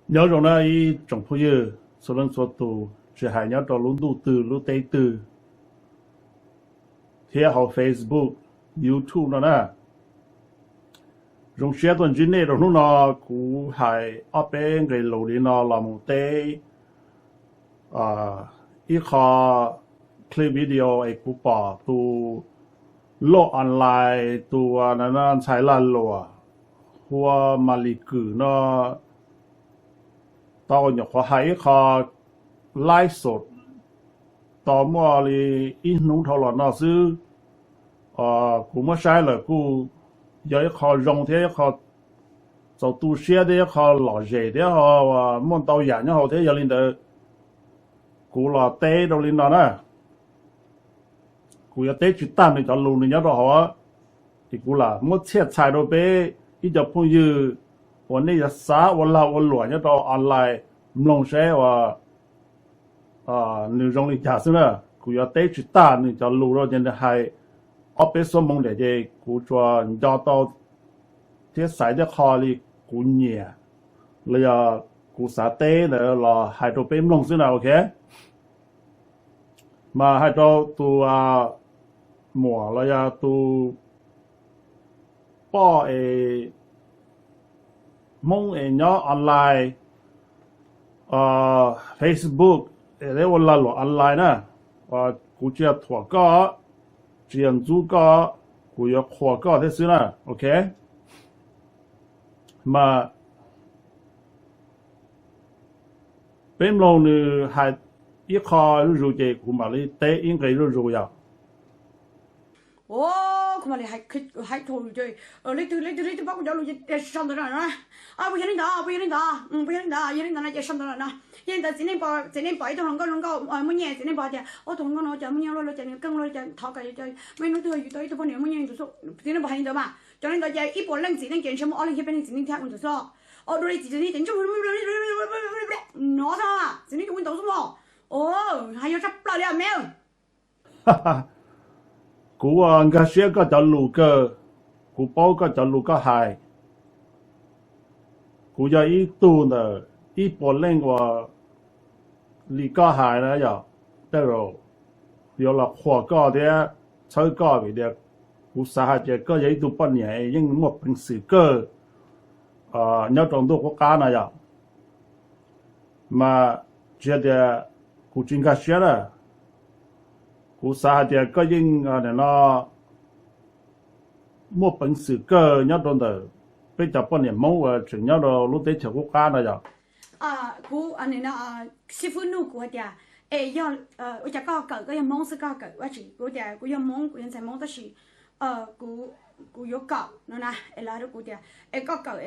Nyob zoo na ib tsoom phooj ywg txhua leej txhua tus, tsis hais nyob rau lub ntuj twg lub teb twg thiab hauv Facebook, YouTube no na. Zoo siab tuaj ntsib nej rau hnub no. Kuv hais ob peb nqe lus li no los mus teb ib qho clip video es kuv pom tus loj online, tus ntxhais lag luam hu ua Mas Lis Kwm no tau nyuam qhuav hais ib qho live show tau muaj li ib hnub dhau los no xwb. Kuv muab saib lawm kuj yog ib qho zoo thiab ib qho txaus tu siab thiab ib qho lom zem thiab muaj ntau yam nyob hauv thiab. Yog li ntawd kuv los teb rau li no na. Kuv yuav teb tsis tag nws cov lus nws nyob rau hauv, ces kuv lam muab txhiaj txhais rau peb ib co phooj ywg uas nej yuav xav ua lag ua luam nyob rau online mloog saib uas nws zoo li cas xwb na. Kuv yuav teb tsis tag nws cov lus rau ces nws hais ob peb xuab moos ntiam ces kuv tsuas nco tau thiab xaiv tej qho li kuv nyiam los yog kuv xav teb ntawd los hais rau peb mloog xwb na, ok. Mas hais rau tus muam los yog tus poj es Hmoob es nyob online, Facebook, es ua lag luam online na, kuv tsis yog thuam koj, tsis yog ntxub koj, kuv yuav qhuas koj thiab xwb na, ok. Mas peb mloog nws hais ib qho zuj zus ces kuv mam li teb ib nqe zuj zus yom. Kuv mam li hais thaum leej twg leej twg leej twg paub kuv cov lus ces sau ntawv no na. Puas yog li ntawd, puas yog li ntawd, puas yog li ntawd, yog li ntawd no ces sau ntawv lawm no. Yog li ntawd txiv neej pom, txiv neej pom ib tug hluas nkauj, hluas nkauj muaj nyiaj, txiv neej pom tias, o, tus hluas nkauj no cas muaj nyiaj luaj luaj cas nws keej luaj cas thov kom muaj ib hnub twg yus tau ib tug poj niam muaj nyiaj tus xwb. Txiv neej pom hais li ntawd mas cov li ntawd ces ib puas leej txiv neej ces ntshe muaj ob leeg thiab peb leeg txiv neej thiab ua ntawd xwb. O, dua li txiv neej ces no xwb, txiv neej cov ua ntawd xwb mas. O, hais yog tshaj plaws li me. Kuv nkag siab koj cov lus kawg, kuv paub koj cov lus koj hais. Kuv yog ib tug ntawm ib puas leej uas li koj hais na yom, tej zaum yuav los qhuas koj thiab txhawb koj vim tias kuv xav hais tias koj yog ib tug poj niam yeej muaj peev xwm kawg nyob rau ntuj qub qab no yom. Mas tsis yog tias kuv tsis nkag siab na, kuv xav hais tias koj yeej no muaj peev xwm kawg nyob rau ntawm peb cov poj niam Hmoob uas tseem nyob rau lub teb chaws qub qab no yom. Kuv, xib fwb nug kuv hais tias, es yog ua cas koj kawm, koj yog Hmoob xwb koj kawm ua tsi? Kuv tias kuv yog Hmoob, kuv yog ntxhais Hmoob tab sis kuv yuav kawm no na. Es lawv hais rau kuv tias, es koj kawm,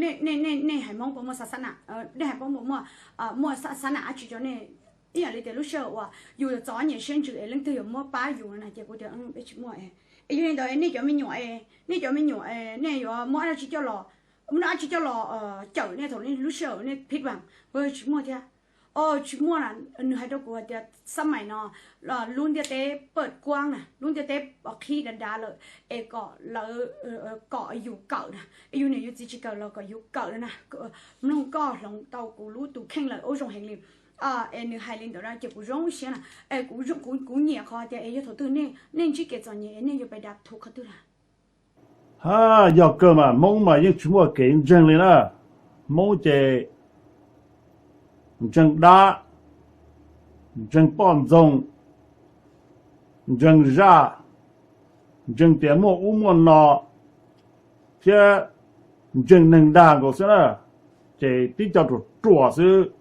nej haiv Hmoob puas muaj xab nam, nej haiv Hmoob puas muaj, muaj xab nam dab tsi rau nej? Ib yam li tias lub sij hawm uas yus txom nyem siab ntsws es leej twg yuav muab pab yus no na, ces kuv tias peb tsis muaj. Es yog li ntawd nej cov me nyuam, nej cov me nyuam nej yuav muab dab tsi coj los, muab dab tsi coj los cawm nej thaum nej lub sij hawm nej phib vam? Kuv tsis muaj thiab. O, tsis muaj na. Nws hais rau kuv hais tias xab maim no lub ntiaj teb pawm kuab na, lub ntiaj teb qhib dav dav lawm, es kom lawv, kom yus kawm na, es yus niam yus txiv tsis kawm los kom yus kawm na. Mloog koj hloov tau kuv lub tus kheej lawm, ua zoo heev li. Es nws hais li ntawd na ces kuv zoo siab na. Es kuv, kuv nyiam qhov tias es yog thaum twg nej ntsib kev txom nyem es nej yuav pais dav thuv qhov twg lawm? Ha, yog kawg mas Hmoob mas yeej tsis muaj kev ntseeg li na. Hmoob ces ntseeg dab, ntseeg poj ntxoog, ntseeg zaj, ntseeg tias muaj ub muaj no, thiab ntseeg neeg dag nkaus xwb na. Ces tib co ruam ruam xwb,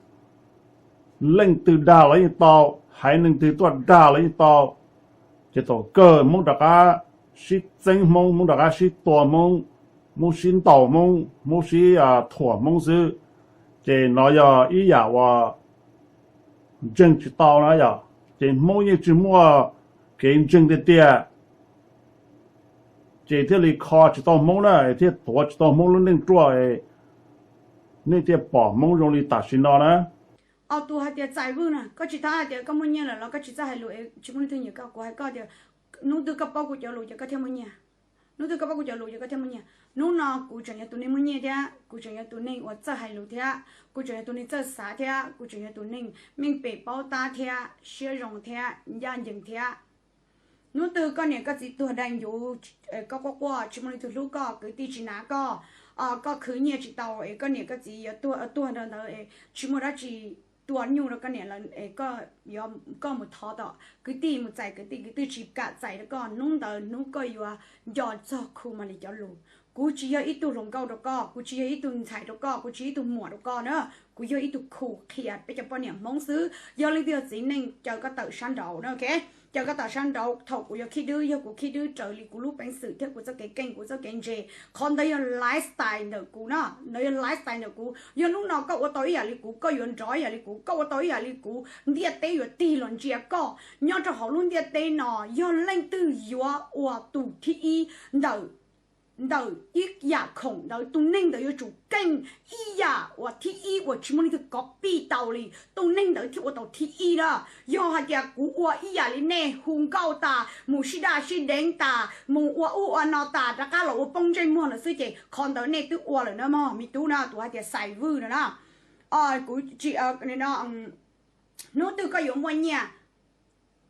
leej twg dag los yeej tau, haiv neeg twg tuaj dag los yeej tau. Ces thaum kawg Hmoob rov qab sib txeeb Hmoob, Hmoob rov qab sib tua Hmoob, Hmoob sib ntaus Hmoob, Hmoob sib thuam Hmoob xwb. Ces no yog ib yam uas ntseeg tsis tau na yom. Ces Hmoob yeej tsis muaj kev ntseeg tiag tiag, ces thiaj li kho tsis tau Hmoob na, thiaj tuav tsis tau Hmoob lub neej ruaj, nej thiaj pom Hmoob zoo li tam sim no na. Ob tug hais tias txais vwj na, koj tsis txhob hais tias koj muaj nyiaj lawm los koj tsis txawj hais lus, tsis muaj leej twg nyiam koj. Kuv hais koj tias hnub twg koj paub kuv cov lus ces koj thiaj muaj nyiaj. Hnub twg koj paub kuv cov lus ces koj thiaj muaj nyiaj. Hnub no kuv tseem yog tus neeg muaj nyiaj thiab, kuv tseem yog tus neeg uas txawj hais lus thiab, kuv tseem yog tus neeg txawj xav thiab, kuv tseem yog tus neeg meej pem paub tab thiab siab zoo thiab ncaj ncees thiab. Hnub twg koj niam koj txiv tuag dai ncuv, koj quaj quaj tsis muaj leej twg hlub koj, kwv tij tsis hnav koj, koj khwv nyiaj tsis tau es koj niam koj txiv yuav tuag, tuag rau ntawd es tsis muaj dab tsi tua nyuj rau koj niam lawm es koj mus thov tom kwv tij, mus txais kwv tij, kwv tij tsis kam txais rau koj, hnub ntawd hnub koj yuav nco txog khu Malis cov lus. Kuv tsis yog ib tug hluas nkauj rau koj, kuv tsis yog ib tug ntxhais rau koj, kuv tsis yog ib tug muam rau koj na. Kuv yog ib tug khu qhia peb cov poj niam Hmoob xwb. Yog leej twg yog txiv neej caw koj tawm sab nraud na, ok? Caw koj tawm sab nraud thaum kuv yuav khib dwb, yog kuv khib dwb raws li kuv lub peev xwm thiab kuv txoj kev keej, kuv txoj kev ntse. Qhov ntawd yog lifestyle ntawm kuv na, ntawd yog lifestyle ntawm kuv. Yog hnub no koj ua tau ib yam li kuv, koj yuav nrov ib yam li kuv, koj ua tau ib yam li kuv, ntiaj teb yuav tig los ntsia koj. Nyob rau hauv lub ntiaj teb no, yog leej twg yuav ua tus thib ib ntawm, ntawm ib yam khoom ntawd, tus neeg ntawd yuav tsum keej ib yam uas thib ib uas tsis muaj leej twg copy tau li, tus neeg ntawd thiaj ua tau thib ib na. Yog hais tias kuv ua ib yam li nej hu nkauj tas, mus sib daj sib deev tas, mus ua ub ua no tas, rov qab los ua poob ntsej muag lawm xwb ces qhov ntawd nej twb ua lawm na mog me tub na, tus hais tias xais vwj no na. Kuv tsis, hnub twg koj yuav muaj nyiaj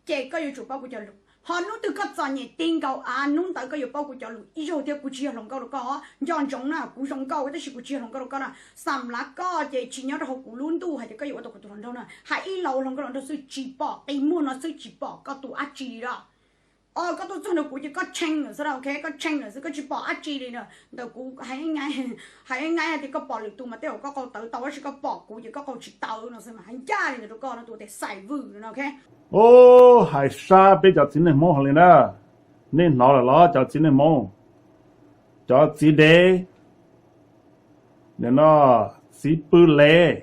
ces koj yuav tsum paub kuv cov lus, ho hnub twg koj txom nyem ti nkaus av hnub ntawd koj yuav paub kuv cov lus ib zaug thiab. Kuv tsis yog hluas nkauj rau koj, nco ntsoov na, kuv zoo nkauj tab sis kuv tsis yog hluas nkauj rau koj na. Xam lav koj ces tsis nyob rau hauv kuv lub ntuj hais tias koj yuav ua tau kuv tus hluas nraug na. Hais ib los ua hluas nkauj hluas nraug xwb tsis pom, qi muag no xwb tsis pom koj tus dab tsi li lawm. Koj tuaj txog ntawm kuv ces koj tshee lawm xwb, ok, koj tshee lawm xwb, koj tsis pom dab tsi li na. Ntawm kuv hais, hais nqaij hais tias koj pom lwm tus mas tej zaum koj qau tawv tau, tab sis koj pom kuv ces koj qau tsis tawv no xwb mas hais ncaj li ntawd rau koj no, tus tias xais vwj no, ok. Ub, hais sab peb cov txiv neej Hmoob heev li na. Nej hnov lawm los cov txiv neej Hmoob? Cov txiv dev, nim no txiv pw lev,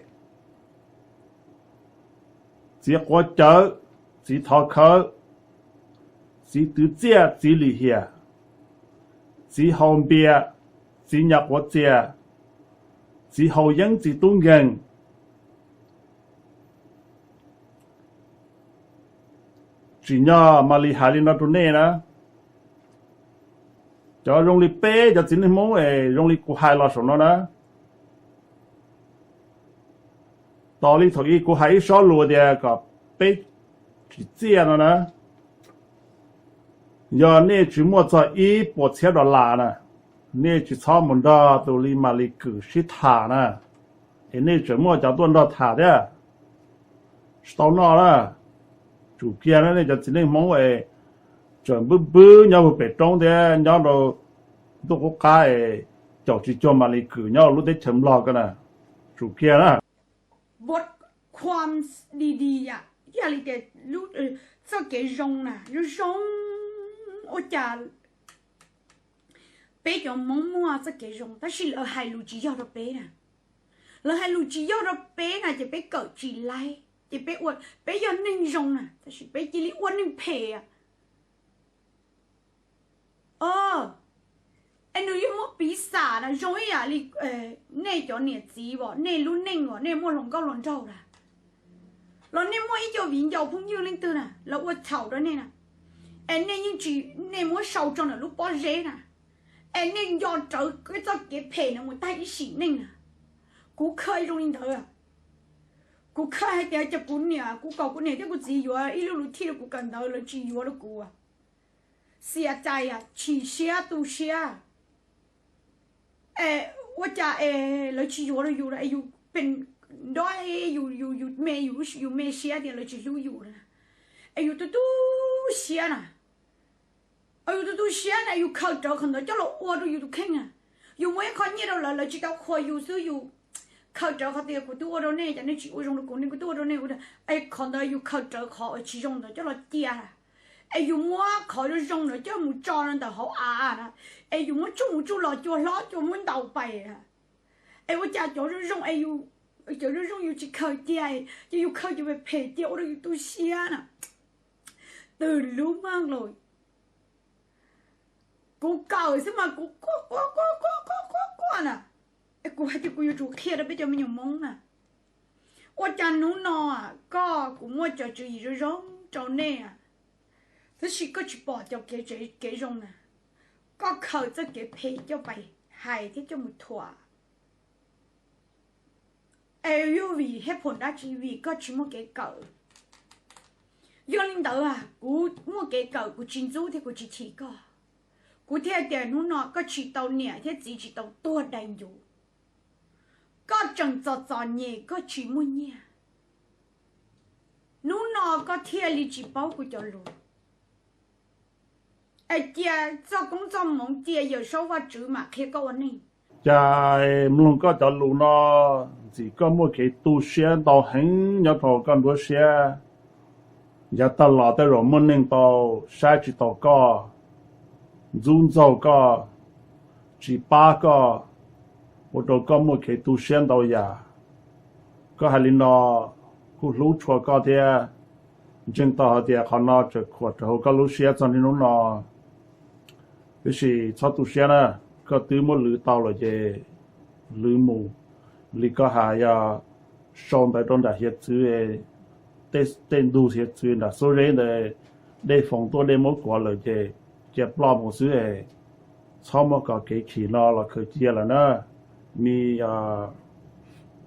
txiv quav cawv, txiv thov khawv, txiv twv txiaj, txiv lim hiam, txiv haus npias, txiv nyas quav txias, txiv haus yeeb, txiv tub nkeeg. Tsim nyog Malis hais li no rau nej na. Cov zoo li peb cov txiv neej Hmoob es zoo li kuv hais los saum no na, tos li thaum ub kuv hais ib sob lus tias kom peb tsim txiaj no na, yog nej tsis muaj txog ib puas txhiab dollar na, nej tsis txhob mus nrog tus li Malis Kwm sib tham na, es nej tseem muaj cov tuaj nrog tham thiab. Tsis tau noj na. Tsum kiag na, nej cov txiv neej Hmoob es tseem npwb npwb nyob puag pem roob thiab nyob rau ntuj qub qab es caum tsis cuag Malis Kwm nyob lub teb chaws Nplog ko na. Tsum kiag na. Bot khuam di di yam, ib yam li tias txoj kev zoo na, zoo zoo, ua cas peb cov Hmoob muaj txoj kev zoo tab sis lawv hais lus tsis yog rau peb na. Lawv hais lus tsis yog rau peb na ces peb kawm tsis laib ces peb ua, peb yog neeg zoo na tab sis peb cia li ua neeg phem. Es nws yeej muab piv xam na zoo ib yam li nej cov niam txiv os, nej lub neej uas nej muaj hluas nkauj hluas nraug na, los nej muaj ib co viv ncaus phooj ywg leej twg na los ua txhaum rau nej na, es nej yeej tsis, nej muab sau tso ntawm lub pob zeb na, es nej nco rawv txoj kev phem na mus tag ib sim neej na. Kuv khawj zoo li ntawd. Kuv khawj hais tias cov kuv niam, kuv kom kuv niam thiab kuv txiv yuav ib lub lus thij rau kuv kawm ntawv lawv tsis yuav rau kuv. Xiam cai, chim siab tu siab. Ua cas es lawv tsis yuav rau yus, es yus pem ndob, yus, yus me, yus me siab tias lawv tsis hlub yus na, es yus tu tu siab na. Yus tu tu siab na, yus khaws rawv qhov ntawd coj los ua rau yus tus kheej na. Yus muab ib qho nyiaj rau lawv, lawv tsis tau qhuas yus xwb, yus khaws rawv qhov tias kuv twb ua rau nej cas nej tsis ua zoo rau kuv, nej kuv twb ua rau nej, es qhov ntawd yus khaws rawv qhov uas tsis zoo ntawd coj los cia na. Es yus muab qhov zoo zoo ntawd coj mus tso rau ntawm hauv av na, es yus muab tsuj mus tsuj los cua hlob cua muab ntaus pais na. Es ua cas cov zoo zoo, cov zoo zoo yus tsis khaws cia, ces yus khaws cov phem phem cia ua rau yus tu siab na. Twb lub maj los, kuv kawm xwb mas kuv quaj quaj quaj quaj quaj quaj na. Es kuv hais tias kuv yuav tsum qhia rau peb cov me nyuam Hmoob na, ua cas hnub no koj, kuv muaj cov tswv yim zoo zoo rau nej, tab sis koj tsis pom cov kev, kev zoo na. Koj khaws txoj kev phem coj pais hais thiab coj mus thuam, es yuav vim hej phom dab tsi? Vim koj tsis muaj kev kawm. Yog li ntawd, kuv muaj kev kawm, kuv tsis ntxub thiab kuv tsis chim koj. Kuv thiaj tias hnub no koj tsis tau niam thiab txiv tsis tau tuag dai ncuv. Koj tseem txom txom nyem, koj tsis muaj nyiaj. Hnub no koj thiaj li tsis paub kuv cov lus. Es cia txoj koob txoj hmoov, cia Yawm Saub Vajtswv mam qhia koj ua neej. Cas mloog koj cov lus no, ntxim koj muaj kev tu siab ntau heev nyob rau koj nruab siab. Yav tag los tej zaum muaj neeg tau saib tsis taus koj, ntxub ntxaug koj, tsis pab koj, ua rau koj muaj kev tu siab ntau yam. Koj hais li no, kuv hlub tshua koj thiab. Ntseeg tau hais tias qhov no tseem khuam rau hauv koj lub siab txog niaj hnub no. Tiam sis txhob tu siab na, koj twb muab lwv tau lawm ces lwv mus. Li koj hais, yog sau ntawv rau nram hiav txwv, tej ntug hiav txwv nram Suav Zeb ntawd, dej foom tuaj dej muab kuav lawm ces cia ploj mus xwb. Txhob muab kom kev chim no los khaws cia lawm na. Mi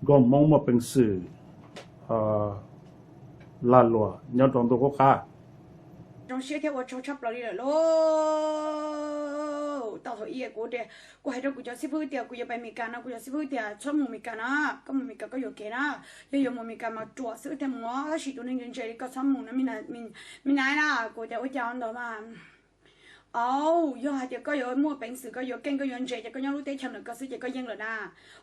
nkauj Hmoob muaj peev xwm lag luam nyob rau ntuj qub qab. Zoo siab thiab ua tsaug tshaj plaws li lawm lauj. Tau thaum ub kuv tias, kuv hais rau kuv cov xib fwb tias kuv yuav pais Meskas no, kuv cov xib fwb tias txhob mus Meskas na, koj mus Meskas koj yuam kev na. Yog yuav mus Meskas mas ruam xwb thiaj mus, tab sis tus neeg ntse li koj txhob mus na, me nai na. Kuv tias ua cas ntawd mas, au, yog hais tias koj yuav muaj peev xwm, koj yuav keej, koj yuav ntse ces koj nyob lub teb chaws ntawm koj xwb ces koj yeej lawm na.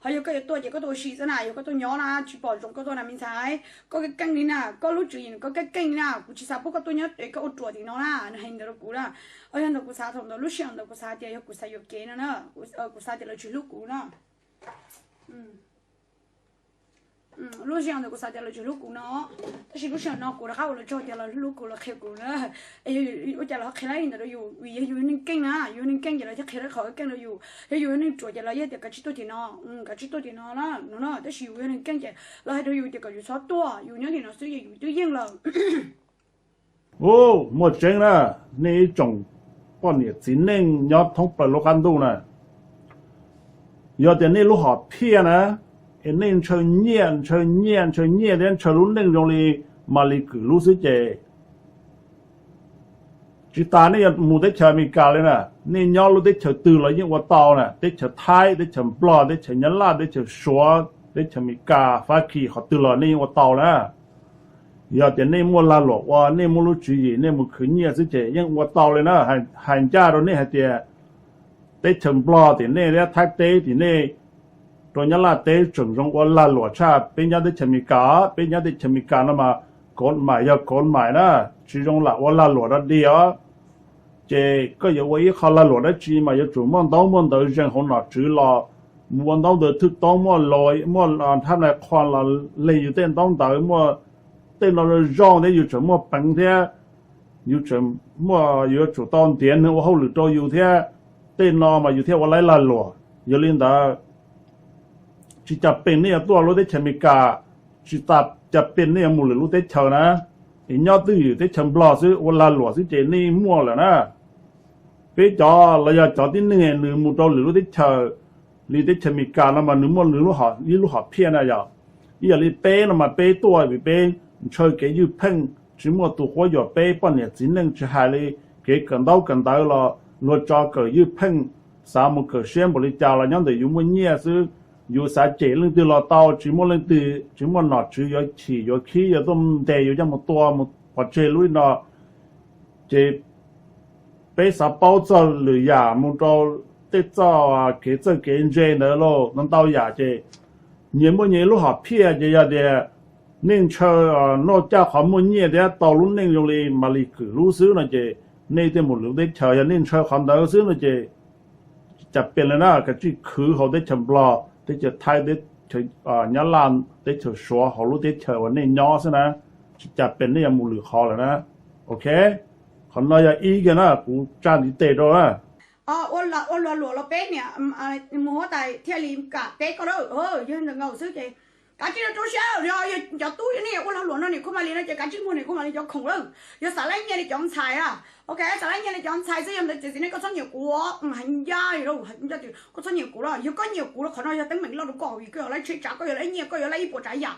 Ho yog koj yuav tuaj ces koj tuaj ua si xwb na, yog koj tuaj nyob na tsis pom zoo koj tuaj na me ntxhais. Koj keej keej li na, koj lub tswv yim koj keej keej li na, kuv tsis xav pub koj tuaj nyob es koj ua ruam tim no na. Nws hais ntawd rau kuv na. Yog ntawd kuv xav thaum ntawd, lub sij hawm ntawd kuv xav tias yog kuv xav yuam kev no na, kuv xav tias lawv tsis hlub kuv na. Lub sij hawm ntawd kuv xav tias lawv tsis hlub kuv no, tab sis lub sij hawm no kuv rov qab ua lawv tsaug tias lawv hlub kuv, lawv qhia kuv na. Ua cas lawv ho qhia li ntawd rau yus? Vim yog yus yog neeg keej na, yus yog neeg keej ces lawv thiaj qhia qhov keej rau yus. Yog yus yog neeg ruam ces lawv yeej tias kav tsij tuaj tim no, kav tsij tuaj tim no na, no na. Tab sis yus yog neeg keej ces lawv hais rau yus tias kom yus txhob tuaj, yus nyob tim no xwb ces yus twb yeej lawm. Ub, muaj tseeb na, nej ib tsoom poj niam txiv neej nyob thoob plaws lub qab ntuj na, yog tias nej lub hom phiaj na, es nej ntshaw nyiaj, ntshaw nyiaj, ntshaw nyiaj thiab ntshaw lub neej zoo li Malis Kwm lub xwb ces tsis tas nej yuav mus teb chaws Amelikas li na, nej nyob lub teb chaws twg los yeej ua tau na, teb chaws Thaib, teb chaws Nplog, teb chaws Nyab Laj, teb chaws Suav, teb chaws Amelikas, Fab Kis, qhov twg los nej yeej ua tau na. Yog tias nej muaj lag luam ua, nej muaj lub tswv yim, nej mus khwv nyiaj xwb ces yeej ua tau li na. Hais ncaj rau nej hais tias teb chaws Nplog tim nej thiab Thaib teb tim nej rau Nyab Laj teb tseem zoo ua lag luam tshaj peb nyob teb chaws Amelikas. Peb nyob teb chaws Amelikas no mas kov mais yog kov mais na, tsis zoo lam ua lag luam rau dig os. Ces koj yuav ua ib qho lag luam dab tsi mas yuav tsum muaj ntaub muaj ntawv zeeg hauv nom tswv los mus ua ntaub ntawv thwj toob, muaj los muaj nthab nai qhua los leeg yus tej ntaub ntawv, muaj tej no zoo thiab yus tseem muaj peev thiab, yus tseem muaj, yuav tsum tau ntiav neeg ua hauj lwm rau yus thiab, tej no mas yus thiaj ua laib lag luam. Yog li ntawd, tsis cas pes nej yuav tuaj lub teb chaws Amelikas, tsis tas cas pes nej yuav mus lwm lub teb chaws na, es nyob twj ywm teb chaws Nplog xwb ua lag luam xwb ces nej muaj lawm na. Peb cov los yog cov tib neeg nws mus rau lwm lub teb chaws li teb chaws Amelikas no mas nws muaj nws ib lub hom phiaj na yog. Ib yam li peb no mas peb tuaj vim peb ntshaw kev ywj pheej, tsis muaj tus quab yuam peb poj niam txiv neej, tsis hais li kev kawm ntaub kawm ntawv los luag tso kawm ywj pheej, xav mus kawm siab npaum li cas los nyob ntawm yus muaj nyiaj xwb, yus xav cem leej twg los tau, tsis muaj leej twg, tsis muaj nom tswv yuav chim yuav khib yuav tuaj ntes yus coj mus tua mus pov tseg lub no. Ces peb xav paub txog lwm yam mus rau tej txoj kev txawj kev ntse ntawd lauj, ntau yam ces nyias muaj nyias lub hom phiaj ces yog tias nej ntshaw noj caj qhov muaj nyiaj thiab tau lub neej zoo li Malis Kwm lub xwb no ces nej thiaj mus lwm lub teb chaws, yog nej ntshaw qhov ntawd xwb no ces tsis cas pes li na, kav tsij khwv hauv teb chaws Nplog, teb chaws Thaib, teb chaws Nyab Laj, teb chaws Suav, hauv lub teb chaws uas nej nyob xwb na, tsis cas pes nej yuav mus lwm qhov lawm na. Ok, qhov no yog ib kiag na, kuv tsa ntiv tes rau na. Ua lag luam los peb niam mus huab tais thiaj li kam teb koj na, yog ntawd nkaus xwb ces Kav tsij rau siab, yog cov tub yog nej ua lag luam no niam kuj mam li no ces kav tsij muag niam kuj mam li cov khoom lawm. Yog xav laib nyiaj li cov ntxhais a, ok, xav laib nyiaj li cov ntxhais xwb, yog ntawd ces txiv neej koj txhob nyiam kuv, hais ncaj li, koj txhob nyiam kuv los, yog koj nyiam kuv los qhov no yog teeb meem loj rau koj vim koj yuav laib tsheb tsav, koj yuav laib nyiaj, koj yuav laib ib puas tsav yam,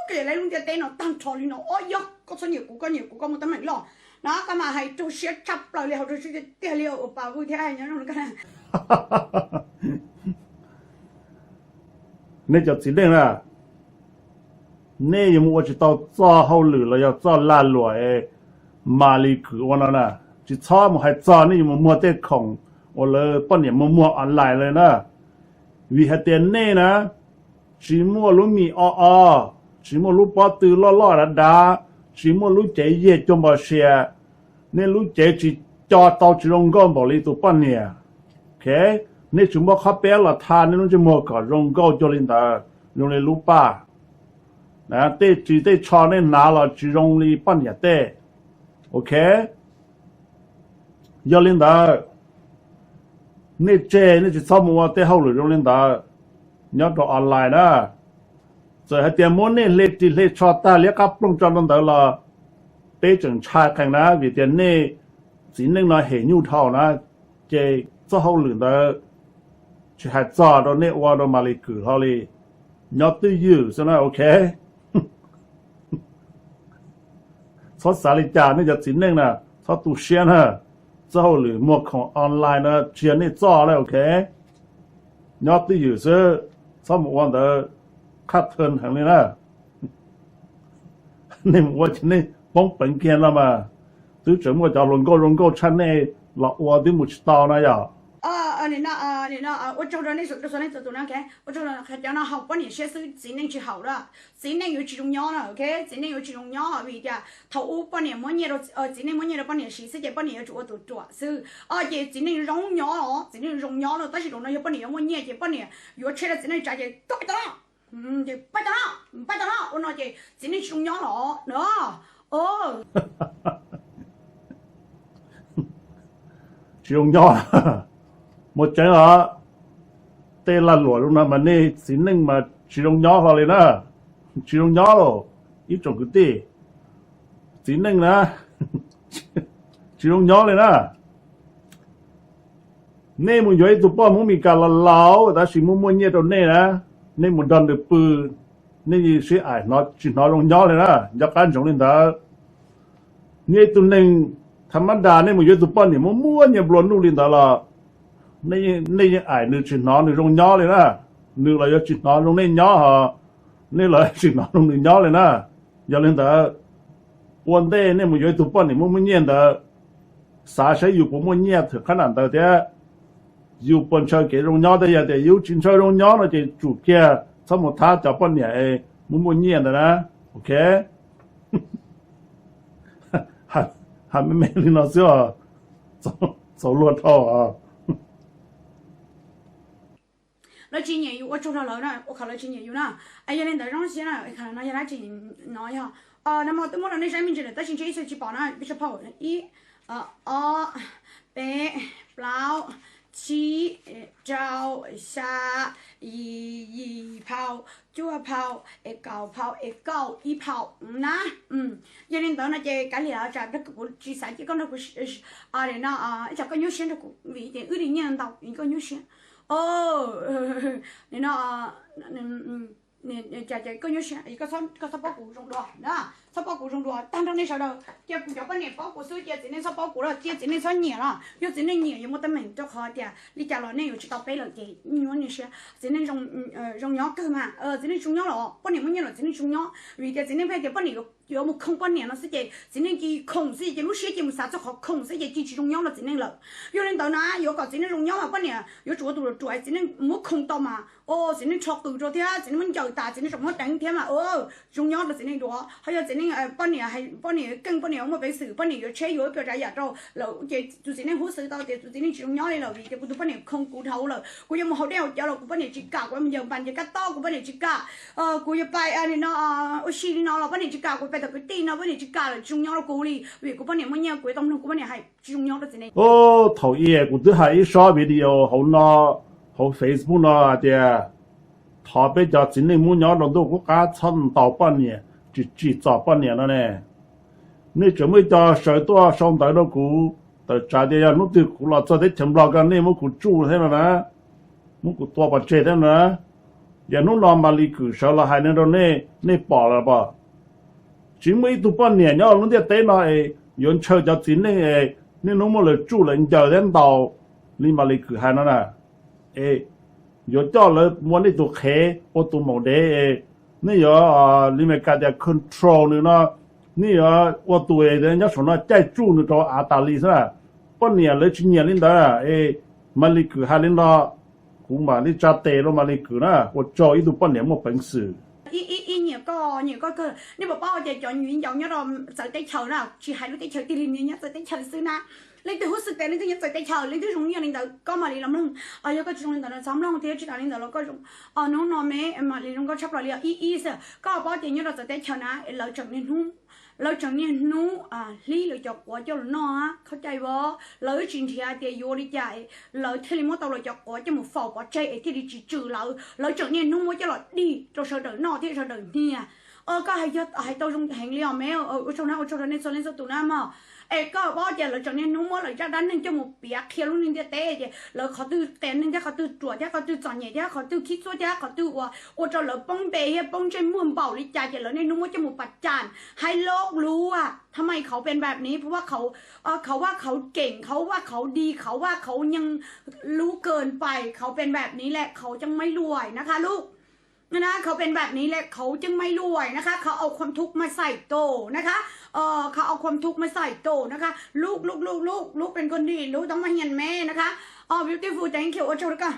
koj yuav laib lub ntiaj teb no tag nrho li no. Ob yog koj txhob nyiam kuv, koj nyiam kuv koj muaj teeb meem loj na, koj mas hais rau siab tshaj plaws li, hais rau siab tiag li ua pa vwj thiab nyob zoo. Nej cov txiv neej na, nej yuav mus ua tsis tau txoj hauj lwm los yog txoj lag luam es Maly Kue ua no na, tsis txhob mus hais txog nej yuav mus muag tej khoom uas lawv poj niam muag muag online li na. Vim hais tias nej na, tsis muaj lub mis o o, tsis muaj lub pob tw loj loj dav dav, tsis muaj lub cev yiag cuag npos sia, nej lub cev tsis co tau tsis zoo nkauj npaum li tus poj niam. Ok, nej tsis muaj qhov peb los tha nej lub ntsej muag kom zoo nkauj cuag li ntawd, zoo li lub paj. Tej ris tej tsho nej hnav los tsis zoo li poj niam tej. Ok, yog li ntawd, nej tseg, nej tsis txhob mus ua tej hauj lwm zoo li ntawd nyob rau online na. Txawm hais tias muab nej hle ris hle tsho tag liab qab ploog tso rau ntawd los peb tseem ntshai qees na, vim tias nej txiv neej no hem nyuj dhau na, ces txoj hauj lwm ntawd tsis hais txog rau nej ua rau Maly Kue hlo li. Nyob twj ywm xwb na, ok. Txhob xav li cas nej cov txiv neej na, txhob tu siab na. Txoj hauj lwm muag khoom online no tsis yog nej txoj li, ok. Nyob twj ywm xwb, txhob mus ua ntawd, qhaj thee heev li na. Nej mus ua ces nej poob peev kiag no mas, twb tseem muaj cov hluas nkauj zoo nkauj tshaj nej los ua twb mus tsis tau na yom. Ua tsaug rau nej, ua tsaug rau nej txhua tus na, ua tsaug, cov no haum poj niam siab xwb, txiv neej tsis haum na. Txiv neej yuav tsis zoo nyob na, ok, txiv neej yuav tsis zoo nyob vim tias thaum ub poj niam muab nyiaj rau, txiv neej muab nyiaj rau poj niam siv xwb ces poj niam yuav tsum ua tus ruam xwb. Ces txiv neej zoo nyob los, txiv neej zoo nyob los, tab sis zaum no yog poj niam yuav muaj nyiaj ces poj niam yuav tsheb rau txiv neej tsav ces koj pab tau no, ces pab tau no, pab tau no ua no ces txiv neej tsis zoo nyob los na. Tsis zoo nyob. Muaj tseeb os, tej lag luam zoo no mas nej txiv neej mas tsis zoo nyob hlo li na. Tsis zoo nyob los, ib tsoom kwv tij, txiv neej na, tsis zoo nyob li na. Nej mus yuav ib tug poj Hmoob Mes Kas los laus tab sis muaj muaj nyiaj rau nej na, nej mus nrog nws pw, nej yeej sib aim tsis hnov zoo nyob li na, nco qab ntsoov li ntawd. Nej ib tug neeg tha mab das nej mus yuav ib tug poj niam muaj muaj nyiaj nplua nuj li ntawd los, nej yeej aim nws tsis hnov nws zoo nyob li na. Nws los yuav tsis hnov zoo nej nyob ho, nej los tsis hnov zoo nws nyob li na. Yog li ntawd, ua ntej nej mus yuav ib tug poj niam muaj muaj nyiaj ntawd, xav saib yus puas muaj nyiaj thwm qhab nam ntawd thiab. Yus puas ntshaw kev zoo nyob thiab, yog tias yus tsis ntshaw zoo nyob no ces tsum kiag txhob mus thab cov poj niam es muaj muaj nyiaj ntawd na. Ok, hais me me li no xwb os, txaus luag dhau. Lawv tsis nyiam yus ua tsaug rau lawv na, ua qhov lawv tsis nyiam yus na. Yog li ntawd zoo siab na, no yog dab tsi no yog, nag hmo twb muab rau nej saib me ntsis lawm tab sis ntshe ib txhia tsis pom na, peb tso phau ib, ob, peb, plaub, tsib, rau, xya, yim, yim phau, cuaj phau, es kaum phau, es kaum ib phau na. Yog li ntawd no ces kav liam tsam kuv tsis xav cia koj nrog kuv, no, ib tsam koj nyuaj siab nrog kuv vim tias wb li nyiaj ntau koj nyuaj siab. No, cas ces koj nyuaj siab, koj txhob paub kuv zoo dua na, txhob paub kuv zoo dua tag nrho nej sawv daws, cia kuv cov poj niam paub kuv xwb, cia txiv neej txhob paub kuv los cia txiv neej txhob nyiam los, yog txiv neej nyiam yuav muaj teeb meem rau qhov tias li cas los nej yuav tsis tau peb lawm ces nyuaj nej siab. Txiv neej zoo nyob kawg mas, txiv neej zoo nyob los poj niam muaj nyiaj los txiv neej zoo nyob, vim tias txiv neej pheej tias poj niam yuav mus khoom poj niam no xwb ces txiv neej cia khoom xwb ces lub siab cia mus xav txog qhov khoom xwb ces cia tsis zoo nyob rau txiv neej lawm. Yog li ntawd na yuav kom txiv neej zoo nyob mas poj niam yuav tsum ua tus ruam, txiv neej muab khoom tau mas, txiv neej rho qws rau thiab txiv neej muab ncaws tas txiv neej tseem muab deev thiab mas zoo nyob rau txiv neej dua. Ho yog txiv neej, poj niam, poj niam keej, poj niam muaj peev xwm, poj niam yuav tsheb yuav ib pliag tsav yam rau lawm ces tus txiv neej huj xwv tau tias tus txiv neej tsis zoo nyob li lawm vim tias kuv tus poj niam khoom kuv dhau lawm, kuv yuav mus haus dej haus cawv los kuv poj niam tsis kam, kuv yuav mus yawm npas nce kab tob kuv poj niam tsis kam, kuv yuav pais li no, ua si li no los poj niam tsis kam, kuv pais tom kwv tij no poj niam tsis kam lawm, tsis zoo nyob rau kuv li vim kuv poj niam muaj nyiaj kuv yuav tau mloog kuv poj niam hais, tsis zoo nyob rau txiv neej. Thaum i kuv twb hais ib sob video hauv no, hauv Facebook no hais tias Thov peb cov txiv neej Hmoob nyob rau ntuj qub qab txhob ntaus poj niam, tsis tsim txom poj niam no ne. Nej tseem muaj ib co sawv tuaj sau ntawv rau kuv, tawm tsam tias yog hnub twg kuv los txog teb chaws Nplog ko nej muab kuv tsuj thiab no na, muab kuv tua pov tseg thiab no na. Yog hnub no Maly Kwm sawv los hais no rau nej, nej pom lawm pom. Tsis muaj ib tug poj niam nyob lub ntiaj teb no es yuav ntshaw cov txiv neej es niaj hnub muab lawv tsuj lawv ncaws thiab ntaus li Maly Kwm hais no na. Es yuav coj lawv ua nej tus qhev ua tus maum dev es nej yuav li Meskas tias control nws no, nej yuav ua tus nyob saum no caij tsuj nws rau av tas li xwb na. Poj niam lawv tsis nyiam li ntawd es Maly Kwm hais li no, kuv mam li tsa tes rau Maly Kwm na, ua tsaug ib tug poj niam muaj peev xwm. Ib, ib, ib nyiam koj, nyiam koj kawg. Nej puas paub tias cov nyuj ncaus nyob rau txawv teb chaws na, tsis hais lub teb chaws tiag li, nyob txawv teb chaws xwb na. Leej twg hu xwb tias leej twg nyob txawv teb chaws, leej twg zoo nyiam li ntawd koj mam li los mloog. Yog koj tsis zoo li ntawd no txhob mloog thiab, tsis tas li ntawd los koj zoo. Hnub no me mam li zoo nkauj tshaj plaws li os. Ib, ib xwb, koj paub tias nyob rau txawv teb chaws na, lawv tseem niaj hnub, lawv tseem niaj hnub hlib lawv cov quav coj los noj, khaub cai vov, lawv tsis nrhiav tias yuav li cas lawv thiaj li muab tau lawv cov quav coj mus faus pov tseg es thiaj li tsis tswm lawv, lawv tseem niaj hnub muab coj los dig rau sawv daws noj thiab sawv daws hnia. Koj hais yog hais tau zoo heev li os me, ua tsaug na, ua tsaug rau nej txhua leej txhua tus na mog. Es koj paub tias lawv tseem niaj hnub muab lawv zaj dab neeg coj mus piav qhia lub neej ntiaj teb tias lawv qhov twg qias neeg thiab qhov twg ruam thiab qhov twg txom nyem thiab qhov twg khib txuab thiab qhov twg ua, ua rau lawv poob npe thiab poob ntsej muag npaum li cas ces lawv niaj hnub muab coj mus pas cas hais loj lus. ทำไมเขาเป็นแบบนี้ เพราะว่าเขา เขาว่าเขาเก่ง เขาว่าเขาดี เขาว่าเขายังรู้เกินไป เขาเป็นแบบนี้แหละ เขาจึงไม่รวยนะคะลูก นะ เขาเป็นแบบนี้แหละ เขาจึงไม่รวยนะคะ เขาเอาความทุกข์มาใส่ตัวนะคะ เออ เขาเอาความทุกข์มาใส่ตัวนะคะ ลูก ลูก ลูก ลูก ลูกเป็นคนดี ลูกต้องมาเรียนแม่นะคะ อ๋อ beautiful thank you โอ้ โชว์ด้วยกัน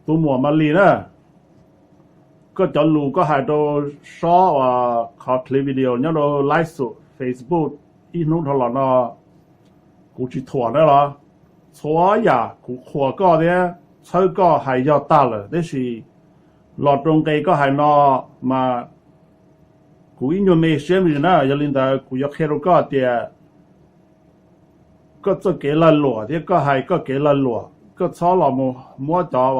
Tus muam Maly na, koj cov lus koj hais rau sob uas qhov clip video nyob rau live xum Facebook ib hnub dhau los no, kuv tsis thuam na los, txhua yam kuv qhuas koj thiab txhawb koj hais yog tag lawm, tab sis los rau nqe koj hais no mas kuv ib nyuag me siab me na. Yog li ntawd kuv yuav qhia rau koj tias koj txoj kev lag luam thiab koj hais koj kev lag luam, koj txhob los mus muab cov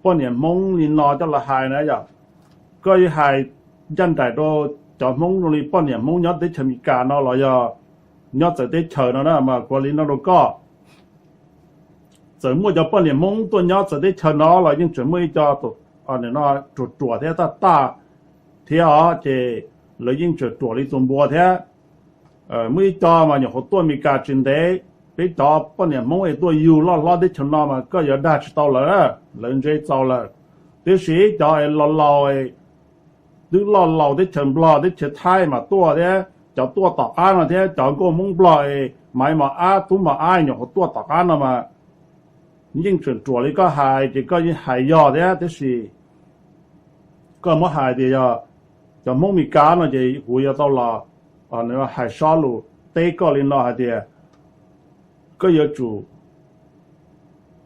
poj niam Hmoob li no coj los hais na yom. Koj yuav hais ncaj nraim rau cov Hmoob zoo li poj niam Hmoob nyob teb chaws Amelikas no los yog nyob txawv teb chaws no na mas kuv li no rau koj. Txawm muaj cov poj niam Hmoob tuaj nyob txawv teb chaws no los yeej tseem muaj ib co ruam ruam thiab taj taj thiab os, ces lawv yeej tseem ruam li tus npua thiab. Muaj ib co mas nyuam qhuav tuaj Amelikas tsis ntev, peb cov poj niam Hmoob es tuaj yug loj hlob teb chaws no mas koj yuav dag tsis tau lawv, lawv ntse txaus lawm. Tiam sis cov es laus laus, twb loj laus teb chaws Nplog teb chaws Thaib mas tuaj thiab, cov tuaj tom qab no thiab, cov nkauj Hmoob Nplog es Maiv Mos Ab Tub Mos Ab nyuam qhuav tuaj tom qab no mas yeej tseem ruam li koj hais ces koj yeej hais yog thiab, tab sis koj muab hais tias yog cov Hmoob Meskas no ces kuv yuav tau los hais sob lus teb koj li no hais tias koj yuav tsum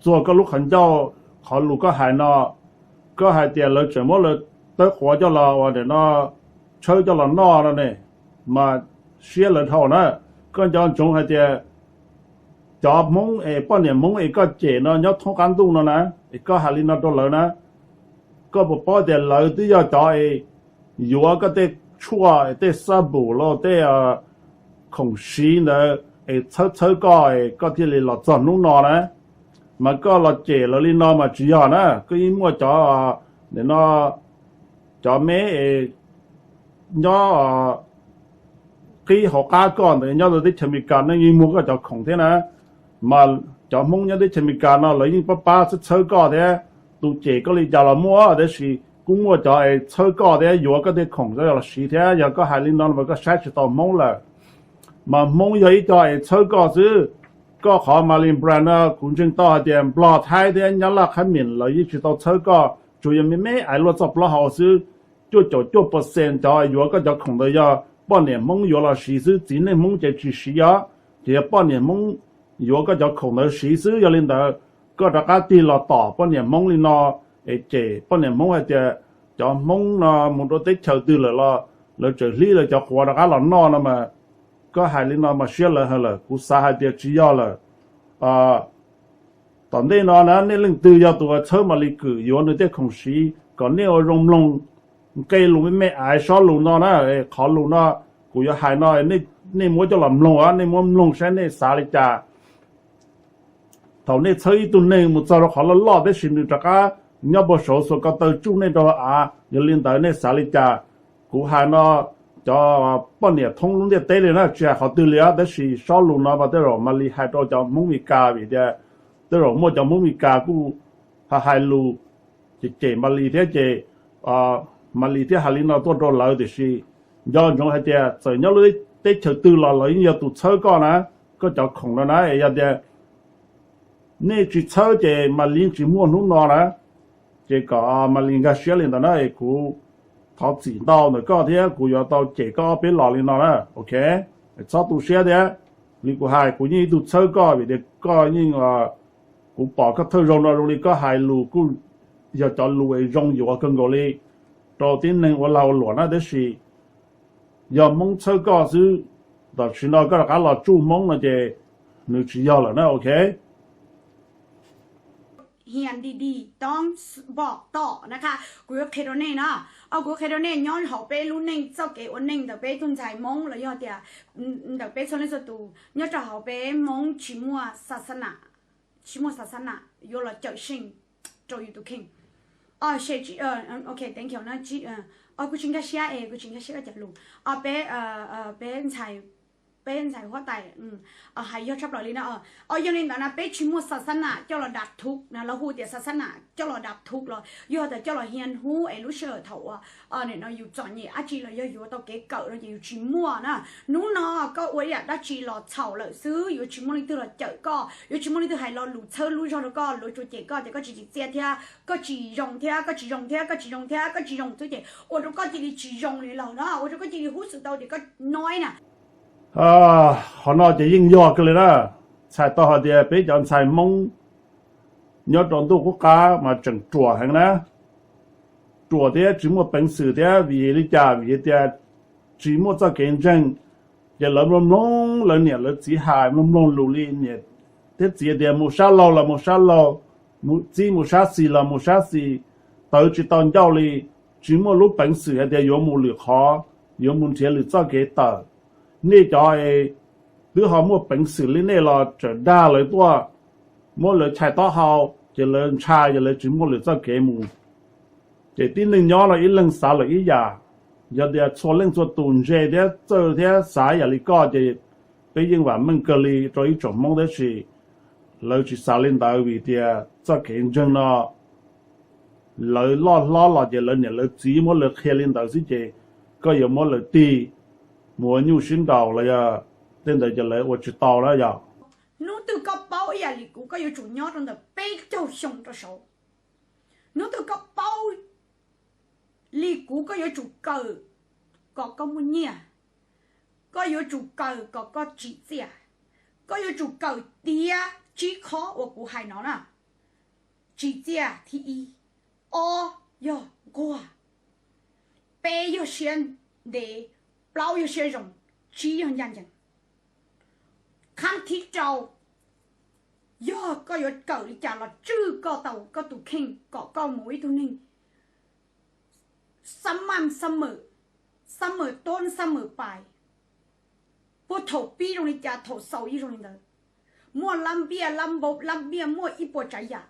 txuag koj lub qhov ncauj, qhov lus koj hais no. Koj hais tias lawv tseem muab lawv tawb quav coj los ua ntawm no, tshawb coj los noj no ne, mas siab lawv dhau na. Koj nco ntsoov hais tias cov Hmoob es poj niam Hmoob es koj cem no nyob thoob qab ntuj no na, es koj hais li no rau lawv na, koj puas paub tias lawv twb yog cov es yuav koj tej tshuaj, tej xab npum los tej khoom siv ntawd es txhawb txhawb koj es koj thiaj li los txog hnub no na. Mas koj los cem lawv li no mas tsis yog na, koj yeej muaj cov, nim no cov me es nyob qib hauv qab koj ntawd nyob rau teb chaws Amelikas no yeej muag koj cov khoom thiab na. Mas cov Hmoob nyob teb chaws Amelikas no lawv yeej pab pab txhawb txhawb koj thiab, tus cem koj li cas los muaj, tab sis kuj muaj cov es txhawb koj thiab yuav koj tej khoom los siv thiab. Yog koj hais li no mas koj saib tsis taus Hmoob lawm. Mas Hmoob yog ib co es txhawb koj xwb. Koj qhov Maly Brand no kuv ntseeg tau hais tias Nplog, Thaib thiab Nyab Laj, Khab Mim lawv yeej tsis tau txhawb koj, tsuas yog me me ais luaj txoj plaub hau xwb. Cuaj caum cuaj percent cov yuav koj cov khoom ntawd yog poj niam Hmoob yuav los siv xwb, txiv neej Hmoob ces tsis siv os, ces yog poj niam Hmoob yuav koj cov khoom ntawd siv xwb. Yog li ntawd, koj rov qab tig los tom poj niam Hmoob li no, es cem poj niam Hmoob hais tias cov Hmoob no mus rau teb chaws twg lawm los lawv tseem hlib lawv cov quav rov qab los noj no mas, koj hais li no mas siab lawv heev lawm. Kuv xav hais tias tsis yog lawm. Tom ntej no na, nej leej twg yog tus txhawb Malis Kwm yuav nws tej khoom siv, kom nej ua zoo mloog nqe lus me me, aiv sob lus no na. Qhov lus no kuv yuav hais no, nej muab coj los mloog, nej muab mloog saib nej xav li cas. Thaum nej txhawb ib tug neeg mus txog rau qhov loj loj tab sis nws rov qab nyob puag saud xuas ko taw tsuj nej rau av, yog li ntawd nej xav li cas? Kuv hais no, cov poj niam thoob lub ntiaj teb li na, tsis hais qhov twg li, tab sis sob lus no mas tej zaum Malis hais rau cov Hmoob Mes Kas, vim tias tej zaum muaj cov Hmoob Mes Kas kuj hais lus cem cem Malis thiab ces Malis thiaj hais li no tuaj rau lawv. Tiam sis nco ntsoov hais tias txawm nyob lub teb chaws twg los lawv yeej yog tus txhawb koj na, koj cov khoom no na. Yog tias nej tsis txhawb ces Malis tsis muaj hnub no na. Ces kom Malis nkag siab li ntawd na, kuv thov txim ntau ntawm koj thiab kuv yuav tau cem koj ob peb los li no na, ok? Txhob tu siab thiab. Li kuv hais, kuv yeej ib tug txhawb koj vim tias koj yeej, kuv pom koj thawj zaug no zoo li koj hais lus kuj yog cov lus es zoo yuav kawg nkaus li rau tib neeg ua lag ua luam na. Tab sis yog Hmoob txhawb koj xwb, tam sim no koj rov qab los tsuj Hmoob no ces nws tsis yog lawm na, ok? Hias di di toom pom tom na, kuv yuav qhia rau nej na, kuv yuav qhia rau nej nyob hauv peb lub neej txoj kev ua neej ntawm peb tug ntxhais Hmoob los yog tias ntawm peb txhua leej txhua tus nyob rau hauv peb Hmoob tsis muaj xa xa na, tsis muaj xa xa na yuav los cawm seej rau yus tus kheej. Ok, thank you na. Kuv tsis nkag siab es kuv tsis nkag siab koj cov lus. Peb, peb ntxhais, peb ntxhais huab tais hais yog tshaj plaws li na. Yog li ntawd na peb tsis muaj xa xa na coj los dab thuv na, lawv hu tias xa xa na coj los dab thuv los yog tias coj los hias huv es lub sij hawm thaum uas nim no yus txom nyem dab tsi los yog yuav tau kev kawm no ces yus tsis muaj na. Hnub no koj ua ib yam dab tsi los txhaum lawm xwb, yuav tsis muaj leej twg los cawm koj, yuav tsis muaj leej twg hais lo lus txhawb lub zog rau koj, luav tsuas cem koj tias koj tsis tsim txiaj thiab koj tsis zoo thiab koj tsis zoo thiab koj tsis zoo thiab koj tsis zoo xwb ces ua rau koj cia li tsis zoo li lawm na, ua rau koj cia li hub xwm tau tias koj noib na. Qhov no ces yeej yog kawg li na. Txhais tau hais tias peb cov ntxhais Hmoob nyob rau ntuj qub qab mas tseem ruam heev na. Ruam thiab tsis muaj peev xwm thiab vim li cas? Vim tias tsis muaj txoj kev ntseeg. Ces lawv mloog mloog lawv niam lawv txiv hais, mloog mloog lus li niam thiab txiv tias mus sab laug los mus sab laug, txiv mus sab xis los mus sab xis, tawv tsis tau ncauj li, tsis muaj lub peev xwm hais tias yuav mus lwm qhov, yuav mus nrhiav lwm txoj kev tawm. Nej cov es twb ho muaj peev xwm li nej los tseem dag lawv tuaj, muab lawv chais taub hau, ces lawv ntshai ces lawv tsis muaj lwm txoj kev mus. Ces tib neeg nyob no ib leeg xav lawm ib yam. Yog tias txhua leej txhua tus ntse thiab txawj thiab xav yam li koj ces peb yeej vam meej kawg li rau ib tsoom Hmoob, tab sis lawv tsis xav li ntawd vim tias txoj kev ntseeg no lawv loj hlob los ces lawv niam lawv txiv muab lawv qhia li ntawd xwb ces koj yuav muab lawv tig mus ua nyuj sib nraus los yog tej ntawd ces lawv ua tsis tau na yog. Hnub twg koj paub ib yam li kuv koj yuav tsum nyob rau ntawm peb caug xyoo rau saud. Hnub twg koj paub li kuv koj yuav tsum kawm kom koj muaj nyiaj, koj yuav tsum kawm kom koj tsim txiaj, koj yuav tsum kawm tiav tsib qhov uas kuv hais no na. Tsim txiaj thib ib, ob yog nquag, peb yog siab ntev, plaub yog siab zoo, tsib yog ncaj ncees. Qhab thib rau, yog koj yuav kawm li cas los tswj koj tau koj tus kheej kom koj mus ib tug neeg xab maj xab mem, xab mem tub xab mem pais, puag thaum pib zoo li cas thaum xaus yeej zoo li ntawd, muaj lab npiaj lab npaum lab npiaj muaj ib puas tsav yam.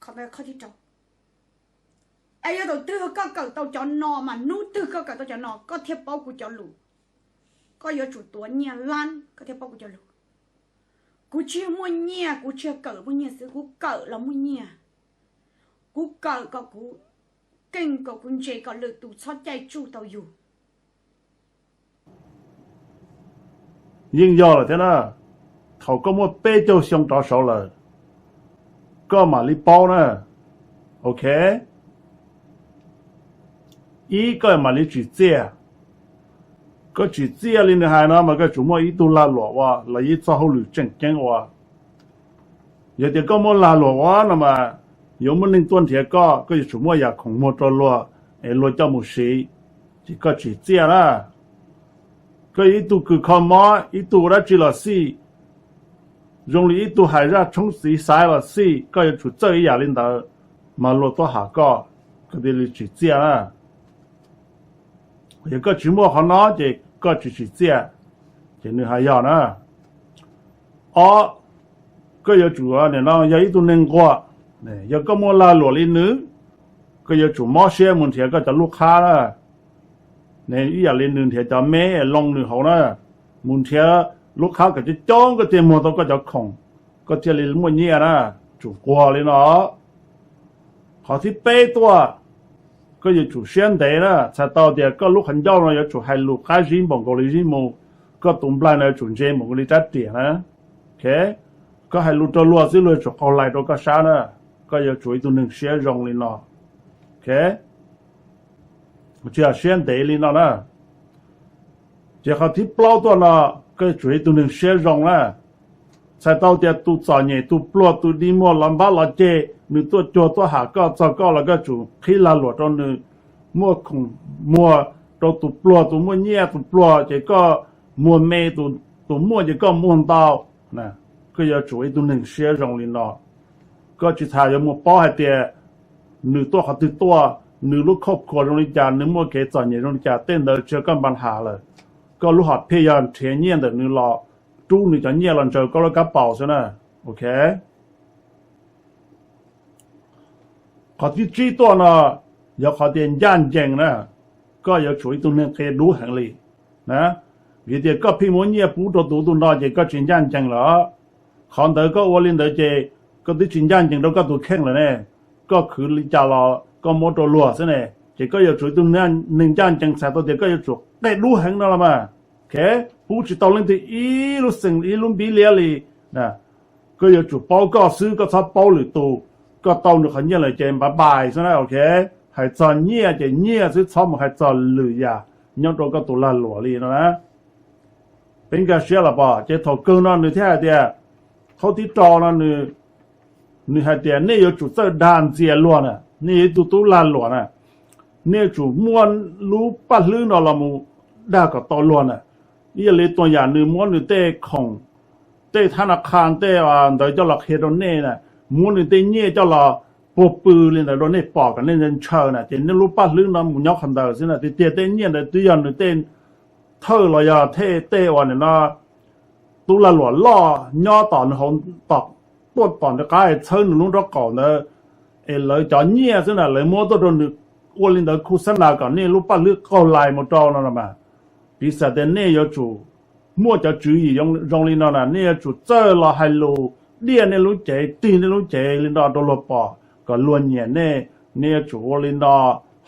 Qhov ntawd qhov thib rau. Es yog thaum twg koj kawm tau cov no mas hnub twg koj kawm tau cov no koj thiaj paub kuv cov lus. Koj yuav tsum tuav nyiaj lab koj thiaj paub kuv cov lus. Kuv tsis yog muaj nyiaj, kuv tsis yog kawm muaj nyiaj xwb, kuv kawm los muaj nyiaj. Kuv kawm kom kuv keej, kom kuv ntse, kom lwm tus txhob caij tsuj tau yus. Yeej yog lawm thiab na, thaum koj muaj peb caug xyoo rov saud lawm, koj mam li paub na. Ok, ib koj mam li tsim txiaj. Koj tsim txiaj li nws hais no mas koj tsum muaj ib tug lag luam ua los ib txoj hauj lwm tseem ceeb ua. Yog tias koj muaj lag luam ua no mas yuav muaj neeg tuaj nrhiav koj, koj yuav tsum muaj yam khoom muag rau luag es luag coj mus siv, ces koj tsim txiaj na. Koj yog ib tug kws kho mob, ib tug ua dab tsi los xij, Zoo li ib tug hais zaj tshoob txiv xaiv los xij, koj yuav tsum txawj ib yam li ntawd, mas luag tuaj ham koj, koj thiaj li tsim txiaj na. Yog koj tsis muaj qhov no ces koj tsis tsim txiaj, ces nws hais yog na. Ob, koj yuav tsum, nim no yog ib tug neeg nquag, yog koj muaj lag luam li nws, koj yuav tsum mob siab mus nrhiav koj cov lub qhab na. Ib yam li nws nrhiav cov me loo nws hauv na, mus nrhiav lub qhab kom coob coob koj thiaj muag tau koj cov khoom, koj thiaj li muaj nyiaj na. Tsum nquag li no. Qhov thib peb tuaj, koj yuav tsum siab ntev na, txhais tau tias koj lub qhov ncauj no yuav tsum hais lus qab zib npaum nkaus li zib mu, koj tus nplaig no yuav tsum ntse npaum nkaus li rab riam na. Koj hais lus rau luag xwb luag yuav tsum qaug lais rau koj sab na. Koj yuav tsum ib tug neeg siab zoo li no. Tsis yog siab ntev li no na. Ces qhov thib plaub tuaj no, koj yuav tsum ib tug neeg siab zoo na. Txhais tau tias tus txom nyem tus pluag tus dig muag los npab los ceg, nws tuaj cuag tuaj ham koj txog koj los koj tsum qhib lag luam rau nws, muaj khoom muag rau tus pluag tus muaj nyiaj, tus pluag ces koj muag me, tus muaj ces koj muag ntau. Koj yuav tsum ib tug neeg siab zoo li no. Koj tsis tas yuav mus paub hais tias nws tuaj qhov twg tuaj, nws lub khauj khuas zoo li cas, nws muaj kev txom nyem zoo li cas, tej ntawd tsis yog koj npa has lawm. Koj lub hom phiaj yog nrhiav nyiaj ntawm nws los rub nws cov nyiaj los ntsaws koj lub kab paus xwb na. Ok. Qhov thib tsib tuaj no yog qhov tias ncaj ncees na. Koj yuav tsum ib tug neeg qia dub heev li na. Vim tias koj pheej muab nyiaj pub rau tus ub tus no ces koj tsis ncaj ncees lawm. Qhov ntawd koj ua li ntawd ces koj twb tsis ncaj ncees rau koj tus kheej lawm ne. Koj khwv li cas los koj muab rau luag xwb ne. Ces koj yuav tsum ib tug neeg ncaj ncees txhais tau tias koj yuav tsum qia dub heev no los mas. Pub tsis tau leej twg ib lub xees ib lub npib liab li. Koj yuav tsum paub koj xwb, koj txhob paub lwm tus. Koj tau nws qhov nyiaj lawm ces npab npais xwb na, ok. Hais txog nyiaj ces nyiaj xwb, txhob mus hais txog lwm yam nyob rau koj tus lag luam li no na. Peb nkag siab los pom, ces thaum kawg no nws thiaj hais tias, qhov thib rau no nws hais tias nej yuav tsum txawj dag ntxias luag na, nej yog ib tug tub lag luam na, nej yuav tsum muaj lub paj hlwb no los mus dag kom tau luag na. Ib yam li tuam yam nws muab nws tej khoom, tej thab na qha tej ntawd coj los qhia rau nej na, muab nws tej nyiaj coj los puag pw li ntawd rau nej pom kom nej ntshaw na, ces nej lub paj hlwb no mus nyob qhov ntawd xwb na, tiag tiag tej nyiaj ntawd twb yog nws tej thawj los yog tej uas nim no tub lag luam loj nyob tom nws hauv, tom, tuaj tom nws qab es txhawb nws lub nraub qaum ntawd, es lawv cov nyiaj xwb na, lawv muab tuaj rau nws. Ua li ntawd khu xab nas kom nej lub paj hlwb qaug lais mus rau no los mas. Piv xam tias nej yuav tsum muaj cov tswv yim zoo li no na, nej yuav tsum txawj los hais lus diaj nej lub cev, tig nej lub cev li no rau luag pom kom luag nyiam nej. Nej yuav tsum ua li no,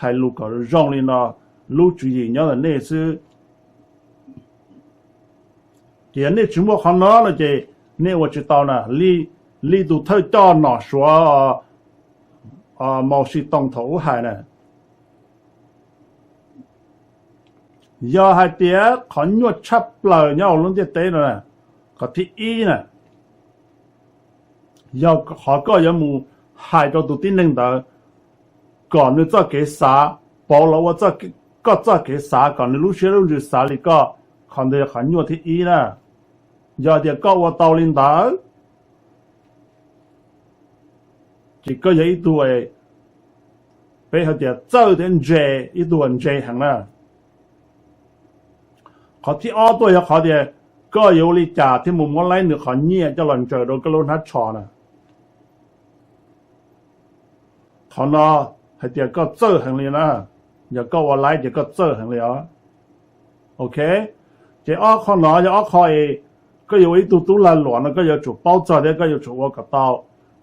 hais lus kom zoo li no, lub tswv yim nyob ntawm nej xwb. Ces yog nej tsis muaj qhov no no ces nej ua tsis tau na. Li tus thawj coj nom suav Mauxes Toos thaum ub hais na, yog hais tias qhov nyuaj tshaj plaws nyob hauv lub ntiaj teb no, qhov thib ib na, yog qhov koj yuav mus hais rau tus tib neeg ntawd kom nws txoj kev xav, pauv los ua koj txoj kev xav, kom nws lub siab lub ntsws xav li koj. Qhov ntawd yog qhov nyuaj thib ib na. Yog tias koj ua tau li ntawd, ces koj yog ib tug, peb hais tias txawj thiab ntse, ib tug ntse heev na. Qhov thib ob tuaj yog qhov tias koj yuav ua li cas thiaj mus muab laib nws qhov nyiaj coj los ntsaws rau koj lub hnab tsho na. Qhov no hais tias koj txawj heev li na, yog koj ua laib ces koj txawj heev li os. Ok, ces ob qho no yog ob qho es koj yuav ua ib tug tub lag luam no koj yuav tsum paub txog thiab koj yuav tsum ua kom tau.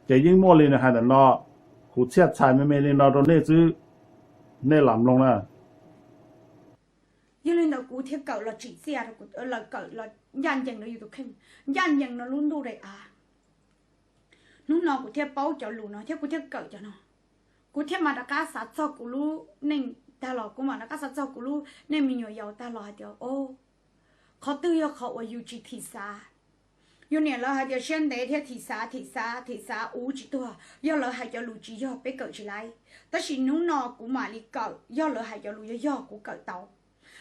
Ces yeej muaj li nws hais ntawm no, kuv txhiaj txhais me me li no rau nej xwb, nej lam mloog na. Yog li ntawd kuv thiaj kawm los tsim txiaj rau kuv, kawm los ncaj ncees rau yus tus kheej, ncaj ncees rau lub ntuj daim av. Hnub no kuv thiaj paub cov lus no thiab kuv thiaj kawm cov no. Kuv thiaj mam rov qab xav txog kuv lub neej tag los, kuv mam rov qab xav txog kuv lub neej me nyuam yaus tag los hais tias, o, qhov twg yog qhov uas yus tsis thim xav. Yus niam lawv hais tias siab ntev thiab thim xav, thim xav, thim xav uv tsis tuag. Yog lawv hais cov lus tsis yog peb kawm tsis laib, tab sis hnub no kuv mam li kawm, yog lawv hais cov lus yog yog kuv kawm tau.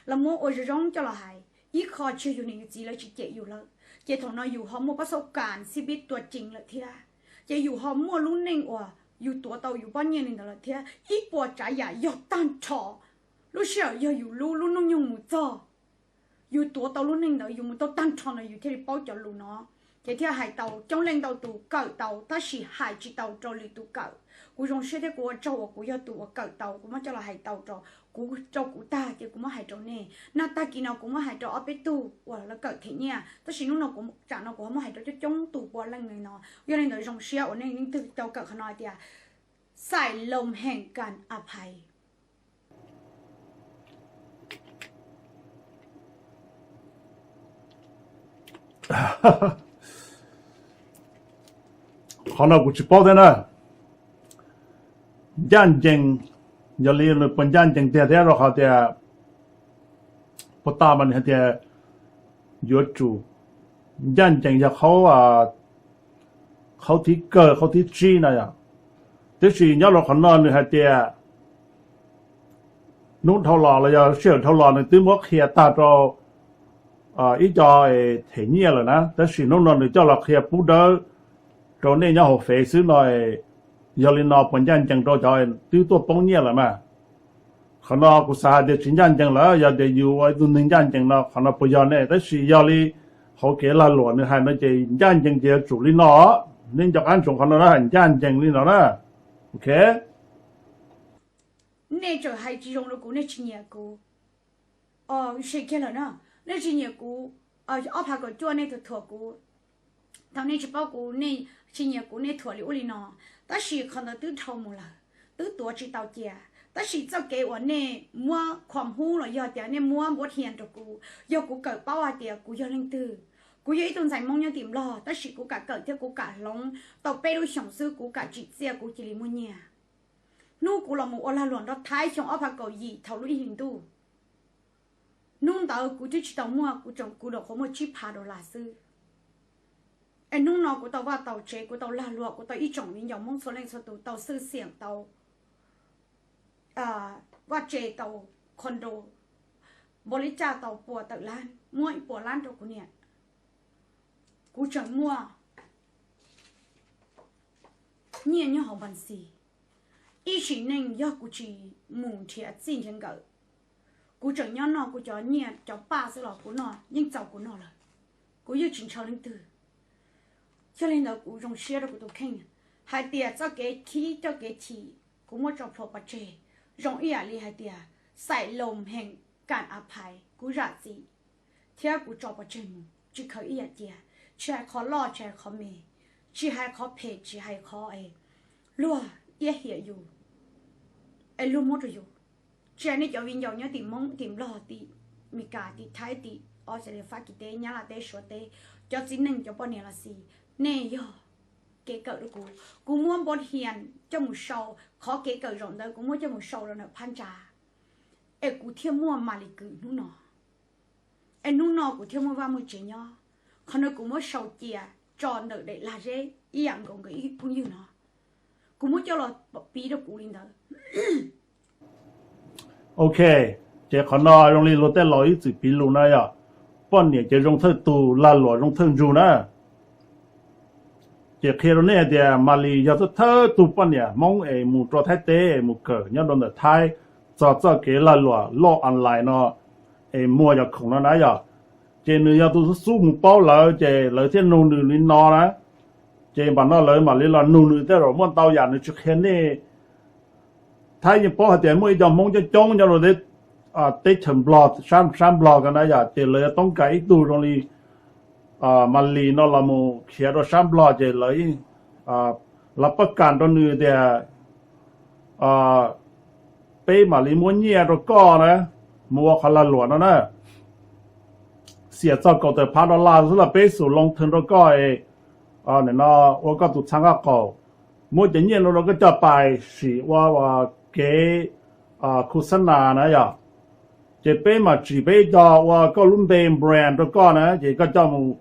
Lawv muab ua zoo zoo coj los hais, ib qho tsis yog yus niam yus txiv lawv tsis cem yus lawm, Ces thaum no yus ho muaj pab xauj kas xib pib tua ceev lawm thiab, ces yus ho muaj lub neej uas yus tuav tau yus poj niam li ntawd lawm thiab. Ib puas tsav yam yog tag nrho, lub sij hawm yog yus lub lub hnub nyoog mus txog, yus tuav tau lub neej ntawd yus mus tau tag nrho no yus thiaj li paub cov lus no. Ces thiaj hais tau coob leej ntau tus kawm tau tab sis hais tsis tau rau lwm tus kawm. Kuv zoo siab thiab kuv ua tsaug uas kuv yog tus uas kawm tau, kuv muab coj los hais tau rau kuv, rau kuv tag ces kuv muab hais rau nej. Nag tag kis no kuv muab hais rau ob peb tug uas lawv kawm them nyiaj, tab sis hnub no kuv, tsam no kuv ho muab hais rau coob coob tus puav leej li no. Yog li ntawd zoo siab uas nej leej twg tau kawm qhov no hais tias xais loo heem kas a phais. Qhov no kuv tsis paub thiab na. Ncaj ncees, yog li nws puas ncaj ncees tiag thiab rau qhov tias puag ta mas nws hais tias yuav tsum ncaj ncees yog qhov, qhov thib kawg qhov thib tsib no yom. Tiam sis nyob rau qhov no nws hais tias hnub dhau los los yog sij hawm dhau los nws twb muab qhia tag rau ib co them nyiaj lawm na, tab sis hnub no nws coj los qhia pub dawb rau nej nyob hauv fev xwb no. Yog li no puas ncaj ncees rau cov twb tuaj poob nyiaj lawm mas? Qhov no kuv xav hais tias tsis ncaj ncees lawm. Yog tias yus ua ib tug neeg ncaj ncees no qhov no puas yog ne? Tab sis yog li hauv kev lag luam nws hais no ces ncaj ncees ces yuav tsum li no. Nej nco qab ntsoov qhov no na, hais ncaj ncees li no na. Ok. Nej txawm hais tsis zoo rau kuv, nej tsis nyiam kuv, sim kiag lawm na, nej tsis nyiam kuv, ob phav kaum cuaj nej thuam thuam kuv, thaum nej tsis paub kuv, nej tsis nyiam kuv nej thuam li ua li no. Tab sis qhov ntawd twb dhau mus lawm, twb tuav tsis tau cia. Tab sis txoj kev uas nej muab khuam hub los yog tias nej muab npuab hias rau kuv, yog kuv kawm paub hais tias kuv yog leej twg. Kuv yog ib tug ntxhais Hmoob nyob tim Nplog, tab sis kuv kam kawm thiab kuv kam hloov tau peb lub xyoos xwb kuv kam tsim txiaj kuv cia li muaj nyiaj. Hnub kuv los mus ua lag luam nrog Thaib xyoo ob phav kaum yim thaum lub ib hlis ntuj, hnub ntawd kuv twb tsis tau muaj, kuv tseem, kuv nyuam qhuav muaj tsib phav dollar xwb. Es hnub no kuv tau vaj tau tsev, kuv tau lag luam, kuv tau ib tsoom viv ncaus Hmoob txhua leej txhua tus tau xwj xiam, tau vaj tse, tau condo, npaum li cas tau pua tawm lab, muab ib puas lab rau kuv niam. Kuv tseem muaj nyiaj nyob hauv npas xis. Ib sim neej yog kuv tsis mus nrhiav txij nrhiav nkawm, kuv tseem nyob noj kuv cov nyiaj cov paj xwb los kuv noj yeej txaus kuv noj lawm. Kuv yeej tsis ntshaw leej twg. Yog li ntawd kuv zoo siab rau kuv tus kheej hais tias txoj kev khib txoj kev chim kuv muab tso plhuav pov tseg, zoo ib yam li hais tias xais loo heem kas a phais, kuv zam txim thiab kuv tso pov tseg mus tsis khaws ib yam cia. Tsis hais qhov loj tsis hais qhov me, tsis hais qhov phem tsis hais qhov es luag iab hiam yus es luag muab rau yus. Tsis hais nej cov viv ncaus nyob tim Hmoob, tim Nplog, tim Meskas, tim Thaib, tim Australia, Fab Kis teb, Nyab Laj teb, Suav teb, cov txiv neej cov poj niam los xij, nej yog kev kawm rau kuv. Kuv muab npau hias coj mus sau, qhov kev kawm zaum ntawd kuv muab coj mus sau rau ntawm phab ntsa, es kuv thiaj muaj Malis Kws hnub no. Es hnub no kuv thiaj muaj vaj muaj tsev nyob. Qhov no kuv muab sau cia tso ntawm daim lag zeb ib yam nkaus nkawd ib phooj ywg no. Kuv muab coj los piv rau kuv li ntawd. Ok, ces qhov no zoo li luag tej laus ib txwm piv lus na yom, poj niam ces zoo thawj tug, lag luam zoo thawj ntsug na. Ces qhia rau nej hais tias Malis yog thawj tug poj niam Hmoob es mus rau Thaib teb es mus kawm nyob rau ntawm Thaib, txog txoj kev lag luam loj online no es muag yog khoom no na yom. Ces nws yog tus xub mus paub lawv ces lawv thiaj nug nws li no na. Ces npam no lawv mam li los nug nws tej zaum muaj ntau yam nws tsis qhia nej. Thaib yeej paub hais tias muaj ib co Hmoob coob coob nyob rau teb chaws Nplog, sab Nplog ko na yom, ces lawv yuav toob kas ib tug zoo li Malis no los mus khiav rau sab Nplog ces lawv, lawv pab kam rau nws tias peb mam li muab nyiaj rau koj na, mus ua qhov lag luam no na. Xiam txog kaum tawm phav dollar xwb los peb xum loo thwm rau koj es no ua koj tus txha nkauj qaum, muab cov nyiaj no rau koj coj pais sim ua kev khu xab nas na yom. Ces peb mam tsim peb cov ua koj lub npe brand rau koj na, ces koj coj mus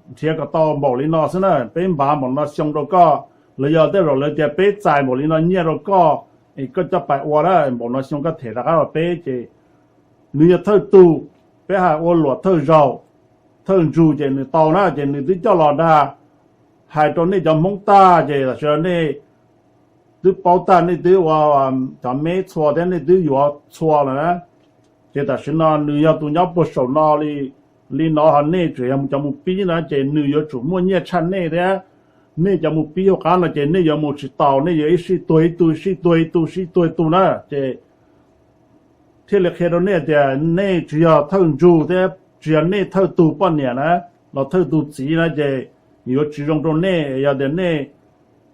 nrhiav kom tau npaum li no xwb na, peb npav npaum no xyoo rau koj. Los yog tej zaum lawv tias peb txais npaum li no nyiaj rau koj es koj coj pais ua na, npaum no xyoo koj them rov qab rau peb. Ces nws yog thawj tug, peb hais ua luam thawj zaug. thawj ntsug ces nws tau na, ces nws twb coj los dag hais rau nej cov Hmoob tag, ces tam sim no nej twb paub tag, nej twb ua cov meb txhua thiab nej twb yuav txhua lawm na. Ces tam sim no nws yog tus nyob puag saum no li, li no ho nej tseem yog cov mus pib na, ces nws yuav tsum muaj nyiaj tshaj nej thiab. Nej cov mus pib hauv qab no ces nej yuav mus tsis taus, nej yuav ib sij tuag ib tug, ib sij tuag ib tug, ib sij tuag ib tug na. Ces thiaj li qhia rau nej tias nej tsis yog thawj ntsug thiab tsis yog nej thawj tug poj niam na, los thawj tug txiv na, ces yuav tsis zoo rau nej. Yog tias nej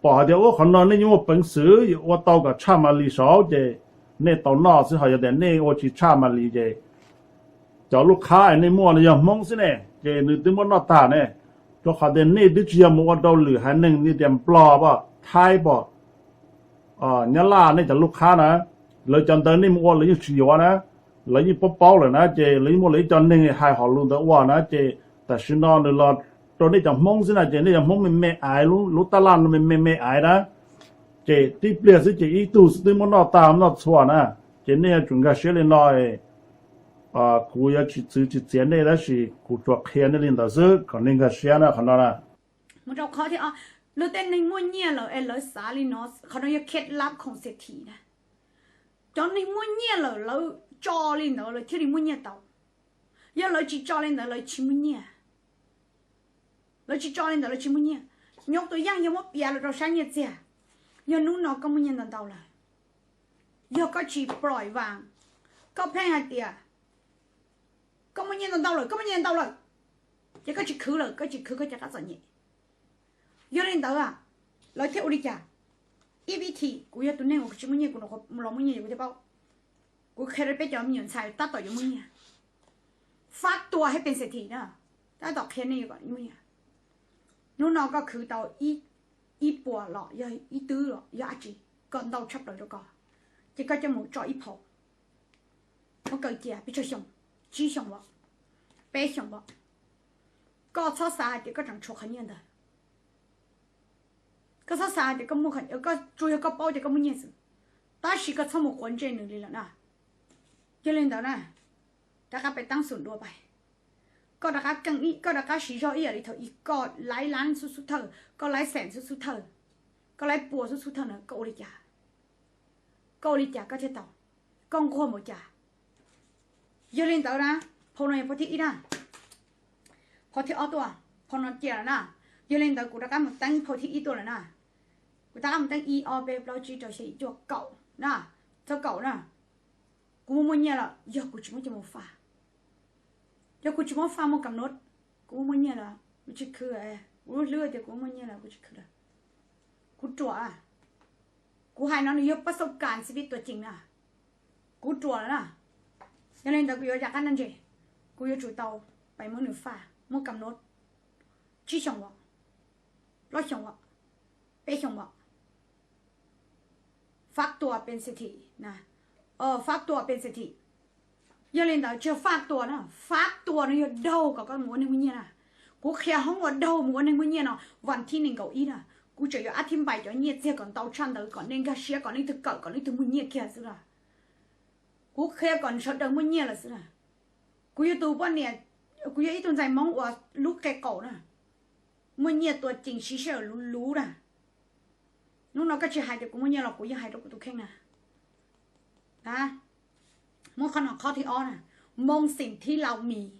pom hais tias ua qhov no nej yeej muaj peev xwm ua tau kom tshaj Malis saud ces nej tau noj xwb, ho yog tias nej ua tsis tshaj Malis ces cov lub qhab nej muaj no yog Hmoob xwb ne, ces nws twb muab noj tag ne. Rau qhov tias nej twb tsis yog mus ua rau lwm haiv neeg li tias Nplog pom, Thaib pom, Nyab Laj, nej cov lub qhab na, lawv cov ntawd nej mus ua lawv yeej tsis yuav na. Lawv yeej paub paub lawm na, ces lawv yeej muaj lawv ib co neeg hais hom lus ntawd ua na. Ces tam sim no nws los rau nej cov Hmoob xwb na, ces nej cov Hmoob me me aiv, lub tab laj no me me me aiv na, ces tib pliag xwb ces ib tug xwb twb muab noj tag noj txhua na. Ces nej yuav tsum nkag siab li no. Kuv yuav tsis txwv tsis txiav nej tab sis kuv tsuas qhia nej li ntawd xwb kom nej nkag siab na qhov no na. Mus rau qhov thiab, lawv tej neeg muaj nyiaj lawm es lawv xav li no, qhov no yog khej lab khoom xes thim na. Cov neeg muaj nyiaj lawm lawv tso li ntawd lawv thiaj li muaj nyiaj tau. Yog lawv tsis tso li ntawd lawv tsis muaj nyiaj. Lawv tsis tso li ntawd lawv tsis muaj nyiaj. Nyob tus yaj yog muab piav los rau sab nyiaj txiag. Yog hnub no koj muaj nyiaj ntau ntau lawm, yog koj tsis ploim vas, koj pheej hais tias koj muaj nyiaj ntau ntau lawm, koj muaj nyiaj ntau lawm, ces koj tsis khwv lawm, koj tsis khwv koj cov qab txom nyem. Yog li ntawd, lawv thiaj ua li cas? Ib vib thim, kuv yog tus neeg uas kuv tsis muaj nyiaj, kuv los muaj nyiaj kuv thiaj paub. Kuv qhia rau peb cov me nyuam ntxhais tab tom yuav muaj nyiaj. Fab tua hab pes xes thim na, tab tom qhia nej kom muaj nyiaj. Hnub no koj khwv tau ib puas los yog ib twb los yog dab tsi, kom ntau tshaj plaws rau koj, ces koj coj mus tso ib phau, muab kaw cia peb tsawg xyoo, tsib xyoo os, peb xyoo os, koj txhob xav hais tias koj tseem tshuav qhov nyiaj ntawd. Koj txhob xav hais tias koj muaj, koj tsuas yog koj paub tias koj muaj nyiaj xwb, tab sis koj txhob mus quav ntsej nws li lawm na. Yog li ntawd na, rov qab pem taab xum dua pais, koj rov qab keej, koj rov qab siv zog ib yam li thaum ub, koj laib lab xub xub thawj, koj laib xees xub xub thawj, koj laib puas xub xub thawj na, koj ua li cas? Koj ua li cas koj thiaj tau? Koj nquag npaum cas? Yog li ntawd na, phau no yog phau thib ib na, phau thib ob tuaj, phau no cia lawm na. Yog li ntawd kuv rov qab mus teeb phau thib ib tuaj lawm na. Kuv rov qab mus teeb ib ob peb plaub tsib rau xya yim cuaj kaum na, thawj kaum na. Kuv muaj muaj nyiaj lawm, yog kuv tsis muab coj mus faj, yog kuv tsis muab faj muaj kam nuj, kuv muaj muaj nyiaj lawm kuv tsis khwv, kuv lub hlwb tias kuv muaj muaj nyiaj lawm kuv tsis khwv lawm. Kuv ruam, kuv hais no nws yog pab xauj kas xi vib tuam ceem na. Kuv ruam lawm na. Yog li ntawd kuv yuav rov qab noj ntses, kuv yuav tsum tau pais muab nws faj muaj kam nuj, tsib xyoos os, plaub xyoos os, peb xyoos os. Fab tua pes xes thim na, fab tua pes xes thim. Yog li ntawd tsis yog fab tua na, fab tua no yog daug kom koj mus ua neeg muaj nyiaj na. Kuv qhia hoob ua daug mus ua neeg muaj nyiaj no, vas thib nees nkaum ib na, kuv tseem yuav ab thib npais cov nyiaj txiag kom ntau tshaj ntawd kom nej nkag siab, kom leej twg kawm kom leej twg muaj nyiaj kiag xwb na. Kuv qhia kom sawv daws muaj nyiaj lawm xwb na. Kuv yog tus poj niam, kuv yog ib tug ntxhais Hmoob uas lub qe qaum na, muaj nyiaj tua cees siv sij hawm luv luv na. Hnub no koj tsis hais tias kuv muaj nyiaj los kuv yeej hais rau kuv tus kheej na. Muab qhov no qhov thib ob na, moo xeem thib laus mis,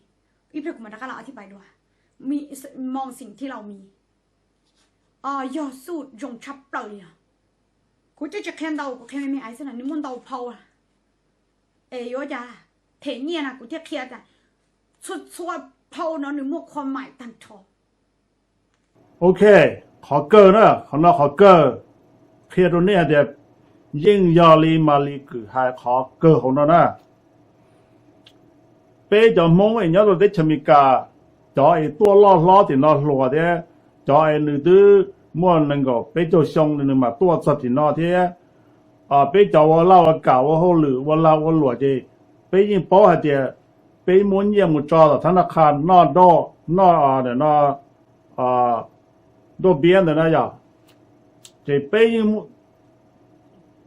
ib pliag kuv mam rov qab los ab thib npais dua. Moo xeem thib laus mis, yog xuj zoo tshaj plaws li os. Kuv twb tsis qhia ntau, kuv qhia me me aiv xwb na, nws muaj ntau phau. Es yuav cas them nyiaj na, kuv thiaj qhia tas txhua txhua phau no nws muaj qhua maim tag nrho. Ok, qhov kawg na, qhov no qhov kawg, qhia rau nej hais tias yeej yog li Malis Kwm hais qhov kawg hauv no na. Peb cov Hmoob es nyob rau teb chaws Amelikas, cov es tuaj loj hlob tim no hluas thiab, cov es nws twb muaj nees nkaum peb caug xyoo nws mam tuaj txog tim no thiab, peb cov ua laj ua kam ua hauj lwm ua lag ua luam ces peb yeej paub hais tias peb muab nyiaj mus tso tom thab naj qha noj nrauj, noj no, nrauj npiab ntawd na yog, ces peb yeej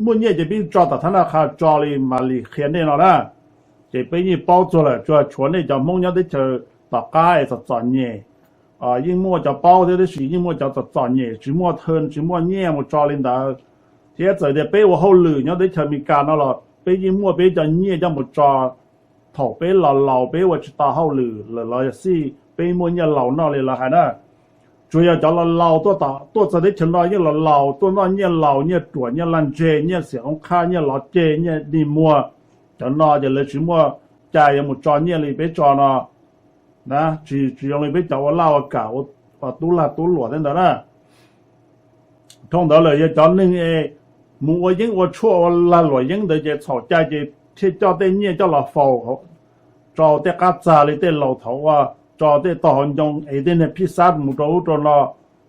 muaj nyiaj ces peb yeej tso tom thab naj qha tso li Malis qhia nej no na. Ces peb yeej paub txog lawm, tsuas tshuav nej cov Hmoob nyob teb chaws tom qab es txom txom nyem. Yeej muaj cov paub thiab tab sis yeej muaj cov txom txom nyem tsis muaj thw tsis muaj nyiaj mus tso li ntawd. Thiab txawm tias peb ua hauj lwm nyob teb chaws Amelikas no los peb yeej muaj peb cov nyiaj coj mus tso. Thaum peb los laus peb ua tsis tau hauj lwm lawm los yog xij peb muaj nyiaj laus noj li lawv hais na. Tsuas yog cov laus laus tuaj txog teb chaws no yeej laus laus tuaj noj nyiaj laus, nyiaj ruam, nyiaj laj ntseg, nyiaj xiam oob qhab, nyiaj lov ceg, nyiaj dig muag. Cov no ces lawv tsis muaj cai yuav mus tso nyiaj li peb tso no na. Tsis, tsis zoo li peb cov ua laj ua kam, ua tub lag tub luam thiab ntawd na. Dhau ntawd lawm yog cov neeg es mus ua yeeb ua tshuaj ua lag luam yeeb ntawd ces txhaum cai ces thiaj coj tej nyiaj coj los faus rau tej qab txag li tej laus thaud ua, tso tej tog hauv ncoo es tej niag phij xab mus rau ub rau no,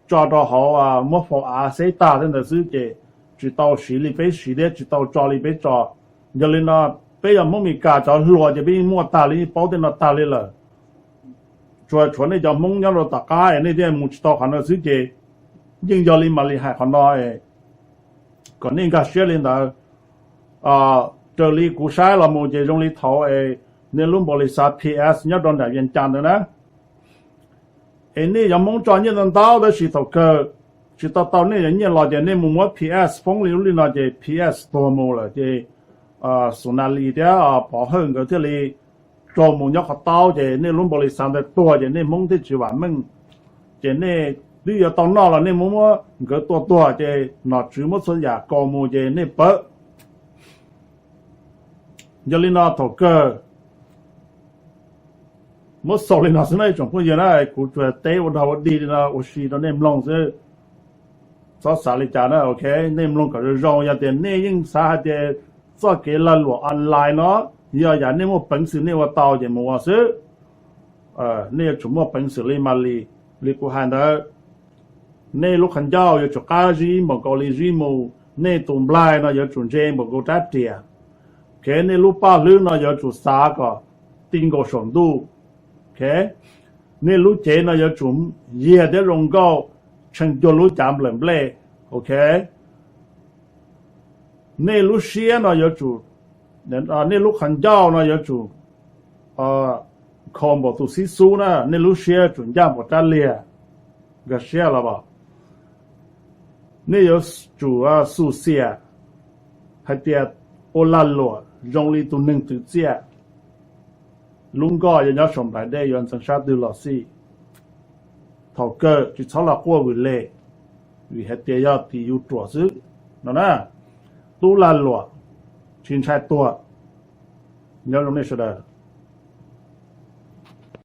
tso rau hauv, muab faus av xeb tag tej ntawd xwb ces tsis tau siv li peb siv thiab tsis tau tso li peb tso. Yog li no peb yog Hmoob Amelikas cov hluas ces peb yeej muaj tag li, paub tej no tag li lawm. Tsuas tshuav nej cov Hmoob nyob rau tom qab es nej thiaj mus tsis tau qhov no xwb ces yeej yog li Malis hais qhov no es kom nej nkag siab li ntawd. Raws li kuv saib los mus ces zoo li thaud es nej lub npaum li xav P S nyob rau nram Vias Cas ntawd na, es nej cov Hmoob tso nyiaj ntau ntau tab sis thaum kawg tsis tau tau nej cov nyiaj los ces nej mus muab P S foob li lub li no ces P S tuag mus lawm ces Xus Nas Lis thiab Pov Hawj nkawd thiaj li raug mus nyob qhov taub ces nej lub npaum li xav ntawd tuag ces nej Hmoob thiaj tsis vam meej. Ces nej twb yuav tau noj los nej muab muab nkawd tua tuag ces nom tswv muab txhua yam kaus mus ces nej pawv. Yog li no thaum kawg muab xaus li no xwb na ib tsoom phooj ywg na, kuv tsuas teb ua dog ua dig li no ua si rau nej mloog xwb. Txhob xav li cas na, ok, nej mloog kom zoo zoo, yog tias nej yeej xav hais tias txoj kev lag luam online no yog yam nej muaj peev xwm nej ua tau ces mus ua xwb. Nej yuav tsum muaj peev xwm li Malis, li kuv hais ntawd. Nej lub qhov ncauj yuav tsum qab zib npaum nkaus li zib mus, nej tus nplaig no yuav tsum ntse npaum nkaus rab riam. Ok, nej lub paj hlwb no yuav tsum xav kom ti nkaus saum ntuj. Ok, nej lub cev no yuav tsum yiag thiab zoo nkauj, tshee cuag lub cav nplawm nplej. Ok, nej lub siab no yuav tsum, nej lub qhov ncauj no yuav tsum kho npaum tus xib xub na, nej lub siab tsum ncaj npaum rab liag. Nkag siab los? Nej yuav tsum xub xiam hais tias ua lag luam zoo li tus neeg twv txiaj. Lub nkoj yuav nyob saum nplaim dej, yuav ntxeev sab twg los xij. Thaum kawg tsis txhob los quaj vwm leg, vim hais tias yog tim yus ruam xwb no na. Tub lag luam tsis ntshai tuag. Nyob zoo nej sawv daws.